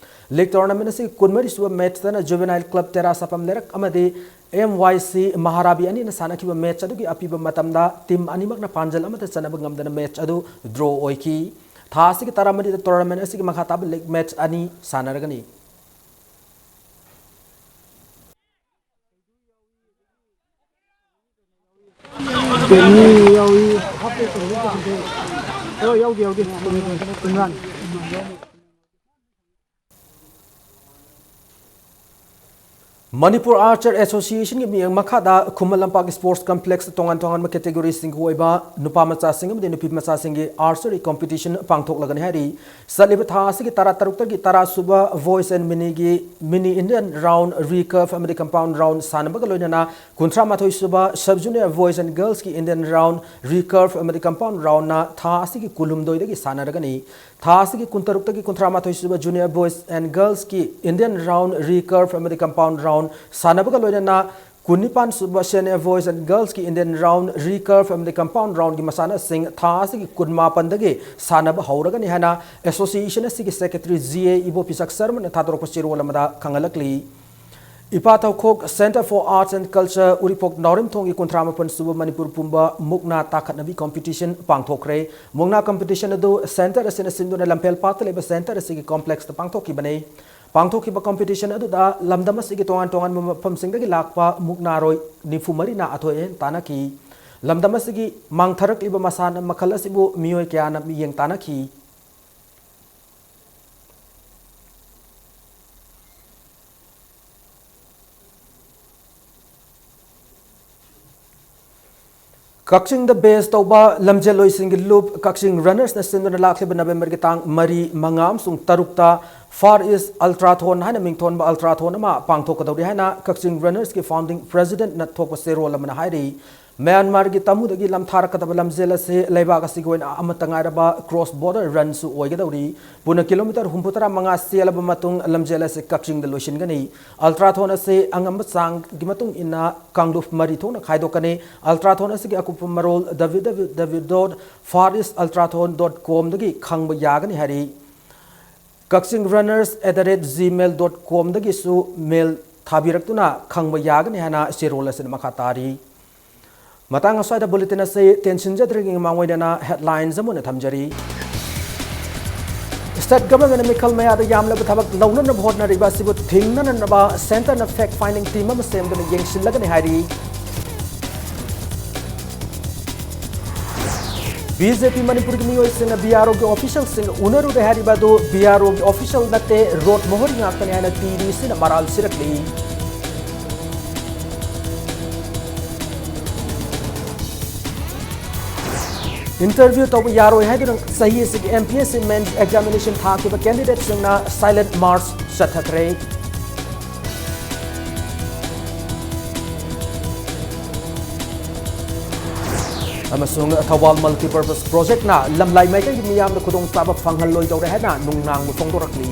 ꯂꯤꯒ ꯇꯣꯔꯅꯥꯃꯦꯟꯠ ꯑꯁꯤꯒꯤ ꯀꯨꯟꯃꯔꯤꯁꯨꯕ ꯃꯦꯠꯆꯇꯅ ꯖꯨꯕꯦꯅꯥꯏꯜ ꯀ꯭ꯂꯕ ꯇꯦꯔꯥ ꯁꯥꯄꯝ ꯂꯩꯔꯛ ꯑꯃꯗꯤ ꯑꯦꯝ ꯋꯥꯏ ꯁꯤ ꯃꯍꯥꯔꯥꯕꯤ ꯑꯅꯤꯅ ꯁꯥꯟꯅꯈꯤꯕ ꯃꯦꯠꯆ ꯑꯗꯨꯒꯤ ꯑꯄꯤꯕ ꯃꯇꯝꯗ ꯇꯤꯝ ꯑꯅꯤꯃꯛꯅ ꯄꯥꯟꯖꯜ ꯑꯃꯠꯇ ꯆꯟꯅꯕ ꯉꯝꯗꯅ ꯃꯦꯠꯆ ꯑꯗꯨ ꯗ꯭ꯔꯣ ꯑꯣꯏꯈꯤ꯫ ꯊꯥ ꯑꯁꯤꯒꯤ ꯇꯔꯥꯃꯔꯤꯗ ꯇꯣꯔꯅꯥꯃꯦꯟꯠ ꯑꯁꯤꯒꯤ ꯃꯈꯥ ꯇꯥꯕ ꯂꯤꯒ ꯃꯦꯠꯆ ꯑꯅꯤ ꯁꯥꯟꯅꯔꯒꯅꯤ꯫ ꯃꯤ ꯌꯥꯎꯏ, ꯍꯥꯞꯄꯦ ꯇꯧꯕ ꯇꯧꯗꯦ꯫ ꯑꯣ, ꯌꯥꯎꯗꯦ, ꯌꯥꯎꯗꯦ꯫ ꯆꯨꯝꯃꯦ, ꯆꯨꯝꯃꯦ꯫ ꯆꯨꯝꯕ꯭ꯔꯥꯅꯤ? ꯃꯅꯤꯄꯨꯔ ꯑꯥꯔꯆꯔ ꯑꯦꯁꯣꯁꯤꯌꯦꯁꯟꯒꯤ ꯃꯤꯠꯌꯦꯡ ꯃꯈꯥꯗ ꯈꯨꯃꯟ ꯂꯝꯄꯥꯛ ꯁ꯭ꯄꯣꯔꯠꯁ ꯀꯝꯄ꯭ꯂꯦꯛꯁ ꯇꯣꯉꯥꯟ ꯇꯣꯉꯥꯟꯕ ꯀꯦꯇꯦꯒꯣꯔꯤꯁꯤꯡꯒꯤ ꯑꯣꯏꯕ ꯅꯨꯄꯥ ꯃꯆꯥꯁꯤꯡ ꯑꯃꯗꯤ ꯅꯨꯄꯤ ꯃꯆꯥꯁꯤꯡꯒꯤ ꯑꯥꯔꯆꯔꯤ ꯀꯝꯄꯤꯇꯤꯁꯟ ꯄꯥꯡꯊꯣꯛꯂꯒꯅꯤ ꯍꯥꯏꯔꯤ꯫ ꯆꯠꯂꯤꯕ ꯊꯥ ꯑꯁꯤꯒꯤ ꯇꯔꯥ ꯇꯔꯨꯛꯇꯒꯤ ꯇꯔꯥ ꯁꯨꯕ ꯕꯣꯏꯁ ꯑꯦꯟ ꯃꯤꯅꯤꯒꯤ ꯃꯤꯅꯤ ꯏꯟꯗꯤꯌꯟ ꯔꯥꯎꯟ, ꯔꯤꯀꯔꯚ ꯑꯃꯗꯤ ꯀꯝꯄꯥꯎꯟ ꯔꯥꯎꯟ ꯁꯥꯟꯅꯕꯒ ꯂꯣꯏꯅꯅ ꯀꯨꯟꯊ꯭ꯔꯥ ꯃꯥꯊꯣꯏ ꯁꯨꯕ ꯁꯕ ꯖꯨꯅꯤꯌꯔ ꯕꯣꯏꯁ ꯑꯦꯟ ꯒꯔꯜꯁꯀꯤ ꯏꯟꯗꯤꯌꯟ ꯔꯥꯎꯟ, ꯔꯤꯀꯔꯚ ꯑꯃꯗꯤ ꯀꯝꯄꯥꯎꯟ ꯔꯥꯎꯟꯅ ꯊꯥ ꯑꯁꯤꯒꯤ ꯀꯨꯟꯍꯨꯝꯗꯣꯏꯗꯒꯤ ꯁꯥꯟꯅꯔꯒꯅꯤ꯫ ꯊꯥ ꯑꯁꯤꯒꯤ ꯀꯨꯟꯇꯔꯨꯛꯇꯒꯤ ꯀꯨꯟꯊ꯭ꯔꯥ ꯃꯥꯊꯣꯏ ꯁꯨꯕ ꯖꯨꯅꯤꯌꯔ ꯕꯣꯏꯁ ꯑꯦꯟ ꯒꯔꯜꯁꯀꯤ ꯏꯟꯗꯤꯌꯟ ꯔꯥꯎꯟ, ꯔꯤꯀꯔꯚ ꯑꯃꯗꯤ ꯀꯝꯄꯥꯎꯟ ꯔꯥꯎꯟ ꯁꯥꯟꯅꯕꯒ ꯂꯣꯏꯅꯅ ꯀꯨꯟꯅꯤꯄꯥꯟ ꯁꯨꯕ ꯁꯦꯅꯤꯌꯔ ꯕꯣꯏꯁ ꯑꯦꯟ ꯒꯔꯜꯁꯀꯤ ꯏꯟꯗꯤꯌꯟ ꯔꯥꯎꯟ, ꯔꯤꯀꯔꯚ ꯑꯃꯗꯤ ꯀꯝꯄꯥꯎꯟ ꯔꯥꯎꯟꯒꯤ ꯃꯁꯥꯟꯅꯁꯤꯡ ꯊꯥ ꯑꯁꯤꯒꯤ ꯀꯨꯟꯃꯥꯄꯟꯗꯒꯤ ꯁꯥꯟꯅꯕ ꯍꯧꯔꯒꯅꯤ ꯍꯥꯏꯅ ꯑꯦꯁꯣꯁꯤꯌꯦꯁꯟ ꯑꯁꯤꯒꯤ ꯁꯦꯀ꯭ꯔꯦꯇꯔꯤ ꯖꯤ ꯑꯦ ꯏꯕꯣꯄꯤꯁꯛ ꯁꯔꯃꯅ ꯊꯥꯗꯣꯔꯛꯄ ꯆꯦꯔꯣꯜ ꯑꯃꯗ ꯈꯪꯍꯜꯂꯛꯂꯤ꯫ ꯏꯄꯥ ꯊꯧꯈꯣꯛ Centre for Arts and Culture, ꯎꯔꯤꯄꯣꯛ ꯅꯥꯎꯔꯦꯝꯊꯣꯡꯒꯤ ꯀꯨꯟꯊ꯭ꯔꯥ ꯃꯥꯄꯟ ꯁꯨꯕ ꯃꯅꯤꯄꯨꯔ ꯄꯨꯝꯕ ꯃꯨꯛꯅꯥ ꯇꯥꯈꯠꯅꯕꯤ ꯀꯝꯄꯤꯇꯤꯁꯟ ꯄꯥꯡꯊꯣꯛꯈ꯭ꯔꯦ꯫ ꯃꯨꯛꯅꯥ ꯀꯝꯄꯤꯇꯤꯁꯟ ꯑꯗꯨ ꯁꯦꯟꯇꯔ ꯑꯁꯤꯅ ꯁꯤꯟꯗꯨꯅ ꯂꯝꯐꯦꯜ ꯄꯥꯠꯇ ꯂꯩꯕ ꯁꯦꯟꯇꯔ ꯑꯁꯤꯒꯤ ꯀꯣꯝꯄ꯭ꯂꯦꯛꯁꯇ ꯄꯥꯡꯊꯣꯛꯈꯤꯕꯅꯤ꯫ ꯄꯥꯡꯊꯣꯛꯈꯤꯕ ꯀꯝꯄꯤꯇꯤꯁꯟ ꯑꯗꯨꯗ ꯂꯝꯗꯝ ꯑꯁꯤꯒꯤ ꯇꯣꯉꯥꯟ ꯇꯣꯉꯥꯟꯕ ꯃꯐꯝꯁꯤꯡꯗꯒꯤ ꯂꯥꯛꯄ ꯃꯨꯛꯅꯥꯔꯣꯏ ꯅꯤꯐꯨ ꯃꯔꯤꯅ ꯑꯊꯣꯏ ꯑꯍꯦꯟ ꯇꯥꯟꯅꯈꯤ꯫ ꯂꯝꯗꯝ ꯑꯁꯤꯒꯤ ꯃꯥꯡꯊꯔꯛꯂꯤꯕ ꯃꯁꯥꯟꯅ ꯃꯈꯜ ꯑꯁꯤꯕꯨ ꯃꯤꯑꯣꯏ ꯀꯌꯥꯅ ꯃꯤꯠꯌꯦꯡ ꯇꯥꯟꯅꯈꯤ꯫ ꯀꯛꯆꯤꯡꯗ ꯕꯦꯁ ꯇꯧꯕ ꯂꯝꯖꯦꯜꯂꯣꯏꯁꯤꯡꯒꯤ ꯂꯨꯞ ꯀꯛꯆꯤꯡ ꯔꯟꯅꯔꯁꯅ ꯁꯤꯟꯗꯨꯅ ꯂꯥꯛꯂꯤꯕ ꯅꯕꯦꯝꯕꯔꯒꯤ ꯇꯥꯡ ꯃꯔꯤ, ꯃꯉꯥ ꯑꯃꯁꯨꯡ ꯇꯔꯨꯛꯇ ꯐꯥꯔ ꯏꯁ ꯑꯜꯇ꯭ꯔꯥꯊꯣꯟ ꯍꯥꯏꯅ ꯃꯤꯡꯊꯣꯟꯕ ꯑꯜꯇ꯭ꯔꯥꯊꯣꯟ ꯑꯃ ꯄꯥꯡꯊꯣꯛꯀꯗꯧꯔꯤ ꯍꯥꯏꯅ ꯀꯛꯆꯤꯡ ꯔꯟꯅꯔꯁꯀꯤ ꯐꯥꯎꯟꯗꯤꯡ ꯄ꯭ꯔꯦꯁꯤꯗꯦꯟꯠꯅ ꯊꯣꯛꯄ ꯆꯦꯔꯣꯜ ꯑꯃꯅ ꯍꯥꯏꯔꯤ꯫ ꯃ꯭ꯌꯥꯟꯃꯥꯔꯒꯤ ꯇꯃꯨꯗꯒꯤ ꯂꯝꯊꯥꯔꯛꯀꯗꯕ ꯂꯝꯖꯦꯜ ꯑꯁꯤ ꯂꯩꯕꯥꯛ ꯑꯁꯤꯒꯤ ꯑꯣꯏꯅ ꯑꯃꯠꯇ ꯉꯥꯏꯔꯕ ꯀ꯭ꯔꯣꯁ ꯕꯣꯔꯗꯔ ꯔꯟꯁꯨ ꯑꯣꯏꯒꯗꯧꯔꯤ꯫ ꯄꯨꯟꯅ ꯀꯤꯂꯣꯃꯤꯇꯔ ꯍꯨꯝꯐꯨꯇꯔꯥ ꯃꯉꯥ ꯆꯦꯜꯂꯕ ꯃꯇꯨꯡ ꯂꯝꯖꯦꯜ ꯑꯁꯤ ꯀꯛꯆꯤꯡꯗ ꯂꯣꯏꯁꯤꯟꯒꯅꯤ꯫ ꯑꯜꯇ꯭ꯔꯥꯊꯣꯟ ꯑꯁꯤ ꯑꯉꯝꯕ ꯆꯥꯡꯒꯤ ꯃꯇꯨꯡ ꯏꯟꯅ ꯀꯥꯡꯂꯨꯞ ꯃꯔꯤ ꯊꯣꯛꯅ ꯈꯥꯏꯗꯣꯛꯀꯅꯤ꯫ ꯑꯜꯇ꯭ꯔꯥꯊꯣꯟ ꯑꯁꯤꯒꯤ ꯑꯀꯨꯞꯄ ꯃꯔꯣꯜ W W W dot far east ultrathon dot com ꯗꯒꯤ ꯈꯪꯕ ꯌꯥꯒꯅꯤ ꯍꯥꯏꯔꯤ꯫ Kakching runners at the rate gmail dot com ꯗꯒꯤꯁꯨ ꯃꯦꯜ ꯊꯥꯕꯤꯔꯛꯇꯨꯅ ꯈꯪꯕ ꯌꯥꯒꯅꯤ ꯍꯥꯏꯅ ꯆꯦꯔꯣꯜ ꯑꯁꯤꯅ ꯃꯈꯥ ꯇꯥꯔꯤ꯫ ꯃꯇꯥꯡ ꯑꯁ꯭ꯋꯥꯏꯗ ꯕꯨꯂꯦꯇꯤꯟ ꯑꯁꯤ ꯇꯦꯟꯁꯤꯟꯖꯗ꯭ꯔꯤꯉꯩ ꯃꯃꯥꯡ ꯑꯣꯏꯅ ꯍꯦꯗꯂꯥꯏꯟꯁ ꯑꯃ ꯑꯣꯏꯅ ꯊꯝꯖꯔꯤ꯫ ꯁ꯭ꯇꯦꯠ ꯒꯚꯔꯟꯃꯦꯟꯠꯅ ꯃꯤꯈꯜ ꯃꯌꯥꯗ ꯌꯥꯝꯂꯕ ꯊꯕꯛ ꯂꯧꯅꯅꯕ ꯍꯣꯠꯅꯔꯤꯕ ꯑꯁꯤꯕꯨ ꯊꯤꯡꯅꯅꯕ ꯁꯦꯟꯇꯔꯅ ꯐꯦꯛ ꯐꯥꯏꯟꯗꯤꯡ ꯇꯤꯝ ꯑꯃ ꯁꯦꯝꯗꯨꯅ ꯌꯦꯡꯁꯤꯜꯂꯒꯅꯤ ꯍꯥꯏꯔꯤ꯫ ꯕꯤ ꯖꯦ ꯄꯤ ꯃꯅꯤꯄꯨꯔꯒꯤ ꯃꯤꯑꯣꯏꯁꯤꯡꯅ ꯕꯤ ꯑꯥꯔ ꯑꯣꯒꯤ ꯑꯣꯐꯤꯁꯤꯌꯦꯜꯁꯤꯡꯒ ꯎꯅꯔꯨꯔꯦ ꯍꯥꯏꯔꯤꯕ ꯑꯗꯨ ꯕꯤ ꯑꯥꯔ ꯑꯣꯒꯤ ꯑꯣꯐꯤꯁꯤꯌꯦꯜ ꯅꯠꯇꯦ, ꯔꯣꯠ ꯃꯣꯍꯣꯔꯤ ꯉꯥꯛꯇꯅꯤ ꯍꯥꯏꯅ ꯇꯤ ꯗꯤ ꯁꯤꯅ ꯃꯔꯥꯜ ꯁꯤꯔꯛꯂꯤ꯫ ꯏꯟꯇꯔꯚ꯭ꯌꯨ ꯇꯧꯕ ꯌꯥꯔꯣꯏ ꯍꯥꯏꯗꯨꯅ ꯆꯍꯤ ꯑꯁꯤꯒꯤ M P S C mains examination ꯊꯥꯈꯤꯕ ꯀꯦꯟꯗꯤꯗꯦꯠꯁꯤꯡꯅ ꯁꯥꯏꯂꯦꯟꯠ ꯃꯥꯔꯆ ꯆꯠꯊꯈ꯭ꯔꯦ꯫ ꯑꯃꯁꯨꯡ ꯊꯧꯕꯥꯜ ꯃꯜꯇꯤꯄꯔꯄꯁ ꯄ꯭ꯔꯣꯖꯦꯛꯅ ꯂꯝꯂꯥꯏ ꯃꯥꯏꯀꯩꯒꯤ ꯃꯤꯌꯥꯝꯗ ꯈꯨꯗꯣꯡꯆꯥꯕ ꯐꯪꯍꯜꯂꯣꯏꯗꯧꯔꯦ ꯍꯥꯏꯅ ꯅꯨꯡꯅꯥꯡꯕ ꯐꯣꯡꯗꯣꯔꯛꯂꯤ꯫